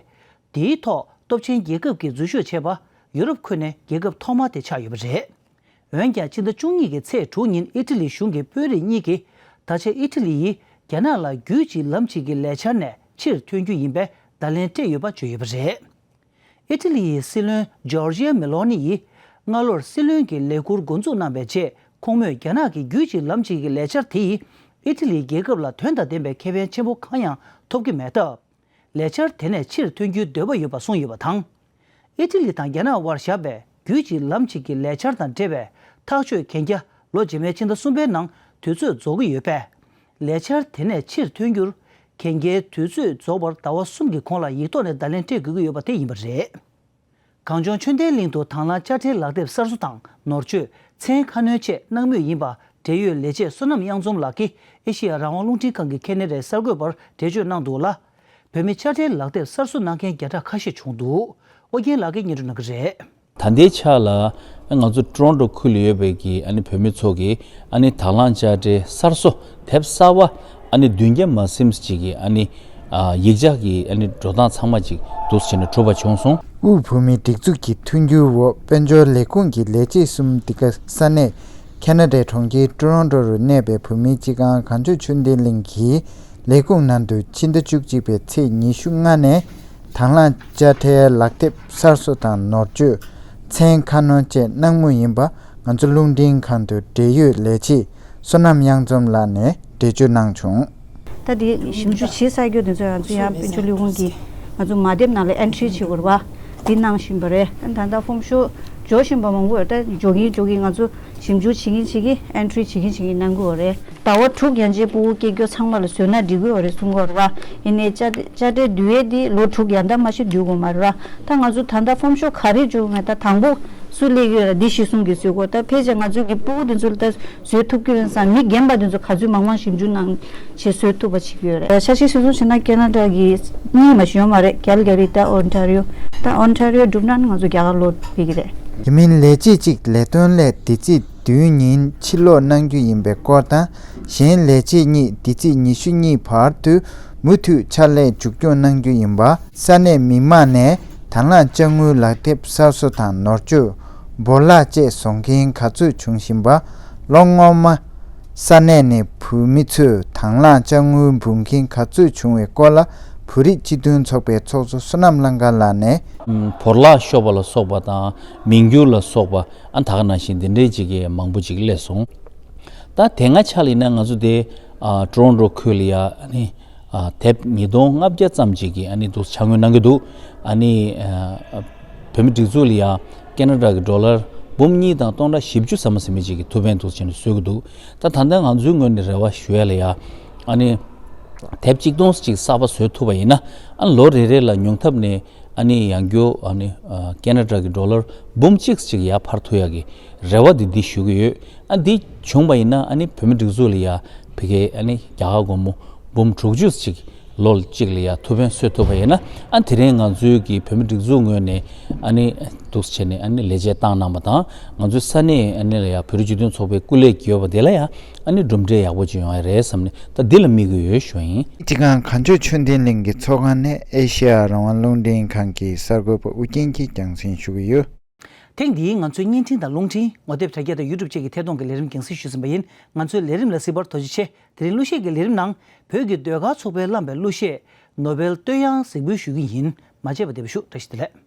དེའི་ཐོག་སྟོབས་ཆེན་རྒྱལ་ཁབ་ཀྱིས་འཛུལ་ཞུགས་བྱས་པ་ཡུ་རོབ་ཁུལ་ནས་རྒྱལ་ཁབ་ཐོག་མ་དེ་ཆགས་ཡོད་པ་རེད། འོན་ཀྱང་། ཕྱི་ཟླ་བཅུ་གཉིས་ཀྱི་ཚེས་དྲུག་ཉིན་ཨི་ཊ་ལི་གཞུང་གི་དཔོན་རིགས་གཉིས་ཀྱིས། ད་ཆ་ཨི་ཊ་ལི་ཡིས་རྒྱ་ནག་ལ་རྒྱུད་གཅིག་ལམ་གཅིག་གི་ལས་འཆར་ནས་ཕྱིར་ཐོན་རྒྱུ་ཡིན་པའི་བརྡ་ལན་སྤྲད་ཡོད་པ་བརྗོད་ཡོད་པ་རེད། ཨི་ཊ་ལི་ཡི་སྲིད་བློན་ཇོར་ཇི་ཡ་མེ་ལོ་ནི་ཡིས་སྔ་ལོར་སྲིད་བློན་གྱི་ལས་འཁུར་འགོ་འཛུགས་གནང་བའི་རྗེས། ཁོང་མོས་རྒྱ་ནག་གི་རྒྱུད་གཅིག་ལམ་གཅིག་གི་ལས་འཆར་དེ་ཡིས་ཨི་ཊ་ལིའི་རྒྱལ་ཁབ་ལ་དོན་དང་ལྡན་པའི་ཁེ་ཕན་ཆེན་པོ་གང་ཡང་ཐོབ་ཀྱི་མེད་སྟབས། ལས་འཆར་དེ་ནས་ཕྱིར་ཐོན་རྒྱུའི་འདོད་པ་ཡོད་པ་གསུངས་ཡོད་པ་དང་། ཨི་ཊ་ལི་དང་རྒྱ་ནག་དབར་བཞག་པའི་རྒྱུད་གཅིག་ལམ་གཅིག་གི་ལས་འཆར་དང་འབྲེལ་བའི་ཐག་གཅོད་གན་རྒྱ་ལོ་རྗེས་མའི་ཕྱི་ཟླ་གསུམ་པའི་ནང་དུས་ཚོད་རྫོགས་ཀྱི་ཡོད་པས། ལས་འཆར་དེ་ནས་ཕྱིར་ཐོན་རྒྱུར་གན་རྒྱའི་དུས་ཚོད་རྫོགས་པར་ཟླ་བ་གསུམ་གྱི་གོང་ལ་ཡིག་ཐོག་ནས་བརྡ་ལན་སྤྲད་དགོས་ཀྱི་ཡོད་པ་དེ་ཡིན་པ་རེད། གངས་ལྗོངས་ཆོས་ལྡན་གླིང་དུ་དང་བླངས་དཔྱ་ཁྲལ་ལག་དེབ་གསར་བཟོ་དང་ནོར་བཅོས། མཚན་ཁ་སྣོན་བཅས་གནང་མུས་ཡིན་པ། འབྲེལ་ཡོད་ལས་བྱེད་བསོད་ནམས་གཡང་འཛོམས་ལགས་ཀྱིས་ཨེ་ཤེ་ཡ་རང་དབང་རླུང་འཕྲིན་ཁང་གི་ཁེ་ན་ཌའི་གསར་འགོད་པར་འགྲེལ་བརྗོད་གནང་འདུག་ལ། བོད་མི་དཔྱ་ཁྲལ་ལག་དེབ་གསར་བཟོ་གནང་མཁན་བརྒྱ་ཕྲག་ཁ་ཤས་བྱུང་འདུག། ཨོ་རྒྱན་ལགས་ཀྱིས་སྙན་སྒྲོན་གནང་གི་རེད། ད་ལྟའི་ཆ་ལ་ང་ཚོ་ཊོ་རོན་ཊོ་ཁུལ་ལ་ཡོད་པའི་གི་ཨ་ནི་བོད་མི་ཚོ་གི་ཨ་ནི་དང་བླངས་དཔྱ་ཁྲལ་གསར་བཟོ་དེབ་གསར་པ་ཨ་ནི་བདུན་བརྒྱ་མ་ཟིན་ཅིག་གི་ཨ་ནི་ཨ་ཡིག་ཆ་གི་ཨ་ནི་འགྲོ་སྟངས་ཚང་མ་ཅིག་འདུག་སེ་བྱས་ནས་གྲུབ་པ་བྱུང་སོང་། དབུས་བོད་མིའི་སྒྲིག་འཛུགས་ཀྱི་མཐུན་འགྱུར་འོག་དཔལ་འབྱོར་ལས་ཁུངས་ཀྱི་ལས་བྱེད་གསུམ་འདི་ག་ས་གནས་ཁེ་ན་ཌའི་གྲོང་ཁྱེར་ཊོ་རོན་ཊོ་རུ་གནས་པའི་བོད་མིའི་སྤྱི་ཁང་གངས་ལྗོངས་ཆོས་ལྡན་གླིང་གི་ལས་ཁུངས་ནང་དུ་ཕྱི་ཟླ་བཅུ་གཅིག་པའི་ཚེས་ཉི་ཤུ་ལྔ་ནས་དང་བླངས་དཔྱ་ཁྲལ་ལག་དེབ་གསར་བཟོ་དང་ནོར་བཅོས། མཚན་ཁ་སྣོན་བཅས་གནང་མུས་ཡིན་པ་ང་ཚོ་རླུང་འཕྲིན་ཁང་དུ་འབྲེལ་ཡོད་ལས་བྱེད་བསོད་ནམས་གཡང་འཛོམས་ལགས་ནས་འགྲེལ་བརྗོད་གནང་བྱུང་། ད་དེ་ཞིབ་འཇུག་བྱེད་ས་སྐྱོ་དེ་ཚོ་ང་ཚོ་ཡང་དཔལ་འབྱོར་ལས་ཁུངས་ཀྱིས་ང་ཚོ་མ་དེབ་ནང་ལ་ཨེན་ཊི་རི་བྱེད་དགོས་རེད་བ། དེ་གནང་བཞིན་པ་རེད། ད་ད་ལྟ་ཧྥོམ་ཤོག་འབྱོར་བཞིན་པ་མང་པོ་ཡོད། ད་འབྱོར་གིན་འབྱོར་གིན་ང་ཚོ་ཞིབ་འཇུག་བྱེད་ཀྱིན་བྱེད་ཀྱིན་ཨེན་ཊི་རི་བྱེད་ཀྱིན་བྱེད་ཀྱིན་གནང་དགོས་པ་རེད། ཟླ་བ་དྲུག་ཡན་ཆད་སྤུ་གུ་སྐྱེ་རྒྱུ་ཚང་མ་ལ་བཟོས་ན་འགྲིག་གི་ཡོད་རེད་གསུང་གི་ཡོད་རེད་བ། ཡིན་ནའི་དཔྱ་དཔྱ་ཁྲལ་བསྡུ་ཡས་འདི་ལོ་དྲུག་ཡན་ལྟར་མ་གཏོགས་བསྡུ་དགོས་མ་རེད་བ། ད་ང་ཚོ་ད་ལྟ་ཧྥོམ་ཤོག་ག་རེ་འབྱོར་མེད། ད་དང་པོ་སུ་སླེབས་ཀྱི་ཡོད་རེད། འདི་གཞི་བཟུང་གིས་བཟོས་དགོས། ད་ཕལ་ཆེར་ང་ཚོའི་གི་སྤུ་གུ་དེ་ཚོ་ལ་ད་བཟོས་ཐུབ་ཀྱི་ཡོད་ཙང་མི་རྒན་པ་དེ་ཚོ་ག་ཚོད་མང་མང་ཞིབ་འཇུག་གནང་བྱས་བཟོས་ཐུབ་པ་བྱེད་ཀྱི་ཡོད་རེད། ཤ་ཤེད་ཤེད་སོང་བྱས་ན་ཁེ་ན་ཌ་གི་གཉིས་མ་ཞིག་ཡོད་མ་རེད། ཀལ་ག་རི་དང་ཨོན་ཊ་རི་ཡོ། ད་ཨོན་ཊ་རི་ཡོ་གྲུབ་ན་ནི་ང་ཚོ་རྒྱ་གར་ལོག་ཕེབས་ཀྱི་རེད། དེ་མིན་ལས་བྱེད་གཅིག་ལས་དོན་སླད་དུས་ཚིགས་བདུན་ཉིན་ཕྱིར་ལོག་གནང་རྒྱུ་ཡིན་པའི་སྐོར་དང་། གཞན་ལས་བྱེད་གཉིས་དུས་ཚིགས་ཉི་ཤུ་གཉིས་བར་དུ་མུ་མཐུད་ཕྱག་ལས་མཇུག་སྐྱོང་གནང་རྒྱུ་ཡིན་པ། ས་གནས་མི་མང་ནས་དང་བླངས་དཔྱ་དངུལ་ལག་དེབ་གསར་བཟོ་དང་ནོར་བཅོས། སྦོ་ལག་བཅས་བཟོ་མཁན་ག་ཚོད་བྱུང་བཞིན་པ། ལོ་སྔོན་མ་ས་གནས་ནས་བོད་མི་ཚོས་དང་བླངས་དཔྱ་དངུལ་འབུལ་མཁན་ག་ཚོད་བྱུང་བའི་སྐོར་ལ། བོད་རིགས་སྤྱི་མཐུན་ཚོགས་པའི་ཚོགས་གཙོ་བསོད་ནམས་གླང་དཀར་ལགས་ནས། བོར་བརླག་ཤོར་བ་ལ་སོགས་པ་དང་མིང་འགྱུར་ལ་སོགས་པ། ཨ་ད་ག་ནང་བཞིན་འདི་འདྲའི་ཅིག་གི་མང་པོ་ཅིག་སླེབས་སོང་། ད་དེ་སྔ་ཆ་ལ་ཡིན་ན་ང་ཚོ་དེ་ཨ་ཊོ་རོན་ཊོ་ཁུལ་ལ་ཡ་ཨ་ནི་ཨ་དེབ་ཉིས་སྟོང་ལྔ་བརྒྱ་ཙམ་ཅིག་གི་ཨ་ནི་འདུག་ཕྱག་དངུལ་གནང་གི་འདུག། ཨ་ནི་ཨ་བོད་མི་སྒྲིག་འཛུགས་ལ་ཡ་ཁེ་ན་ཌ་གི་ཌོ་ལར་འབུམ་གཉིས་དང་སྟོང་ཕྲག་བཞི་བཅུ་ཟེར་མ་ཟེར་མི་ཅིག་གི་ཐུགས་ཕན་འདུག་བྱས་ནས་གསོལ་གི་འདུག། ད་ད་ལྟ་ང་ཚོའི་ངོས་ནས་རེ་བ་ཞུ་ཡ་ལ་ཡ་ཨ་ནི་དེབ་གཅིག་སྟོང་ཅིག་གསར་པ་བཟོ་ཐུབ་པ་ཡིན་ན། ཨ་ལོ་རེ་རེ་ལ་ཉུང་མཐའ་ནས་ཨ་ནི་ཡང་སྐྱར་ཨ་ནི་ཨ་ཁེ་ན་ཌ་གི་ཌོ་ལར་འབུམ་གཅིག་ཅིག་ཡར་འཕར་ཐུབ་ཡག་གི་རེ་བ་འདི་འདི་ཞུ་གི་ཡོད། ཨ་འདི་བྱུང་བ་ཡིན་ན་ཨ་ནི་བོད་མི་སྒྲིག་འཛུགས་ལ་ཡ་ཕ་གི་ཨ་ནི་རྒྱ་གར་སྒོར་མོ་འབུམ་དྲུག་ཅུ་ཅིག་ལོ་གཅིག་ལ་ཡ་ཐུགས་ཕན་གསོས་ཐུབ་པ་ཡིན་ན། ཨ་དེ་རིང་ང་ཚོའི་གི་བོད་མི་སྒྲིག་འཛུགས་ངོས་ནས་ཨ་ནི་འདུག་བྱས་ནས་ཨ་ནི་ལས་བྱེད་བཏང་གནང་བ་དང་། ང་ཚོའི་ས་གནས་ཨ་ནི་ལ་ཡ་བོད་རིགས་སྤྱི་མཐུན་ཚོགས་པའི་སྐུ་ལས་ཀྱི་ཡོད་པ་དེ་ལ་ཡ་ཨ་ནི་གྲུབ་འབྲས་ཡག་པོ་ཅིག་ཡོང་ཡ་རེད་བསམ་ནས། ད་འདི་ལ་དམིགས་ཀྱི་ཡོད་ཞུ་ཡིན། དེ་སྒང་གངས་ལྗོངས་ཆོས་ལྡན་གླིང་གི་ཚོགས་ཁང་ནས་ཨེ་ཤེ་ཡ་རང་དབང་རླུང་འཕྲིན་ཁང་གི་གསར་འགོད་པ་ཨུ་རྒྱན་གྱིས་རྒྱང་སྲིང་ཞུ་གི་ཡོད། ཐེངས་འདིའི་ང་ཚོའི་བརྙན་འཕྲིན་དང་རླུང་འཕྲིན་ངོ་དེབ་དྲ་རྒྱ་དང་ཡུ་ཊུབ་བཅས་ཀྱི་ཐད་གཏོང་གི་ལས་རིམ་རྒྱང་སྲིང་ཞུས་ཟིན་པ་ཡིན། ང་ཚོའི་ལས་རིམ་ལ་གཟིགས་པར་ཐུགས་རྗེ་ཆེ། དེ་རིང་གླུ་གཞས་ཀྱི་ལས་རིམ་ནང་བོད་ཀྱི་ཟློས་གར་ཚོགས་པའི་བླངས་པའི་གླུ་གཞས་ནོ་བེལ་བསྟོད་དབྱངས་གཟིགས་འབུལ་ཞུ་གི་ཡིན། མ་བརྗེད་པ་བདེ་པོ་བཞུགས། བཀྲ་ཤིས་བདེ་ལེགས།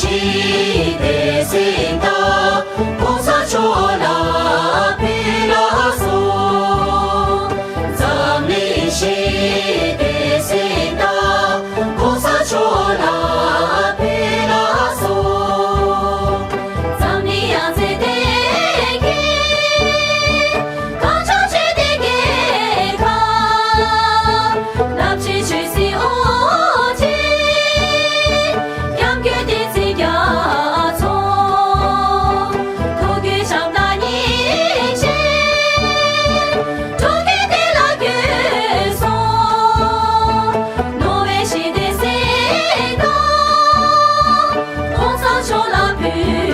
དེ་སྲིད་ད་༸གོང་ས་མཆོག་ལ་ཕུལ་ལགས་སོ། འཛམ་གླིང་ཞི་བདེའི་གཟེངས་རྟགས་༸གོང་ས་མཆོག་ལ་ཕུལ་ལགས་སོ། འཛམ་གླིང་ཡང་རྩེ་ལྡན་གྱི་གངས་ལྗོངས་ཆོས་ལྡན་རྒྱལ་ཁབ། རླབས་ཆེན་ཆོས་སྲིད་དབུ་ཁྲིད། སྐྱབས་མགོན་བསྟན་འཛིན་རྒྱ་མཚོ། ཐུགས་རྒྱུད་བྱམས་དང་སྙིང་རྗེ། འགྲོ་ཀུན་བདེ་ལ་འགོད་གསུངས། ནོ་བེལ་ཞི་བདེའི་གཟེངས་རྟགས་༸གོང་ས་མཆོག་ལ་ཕུལ་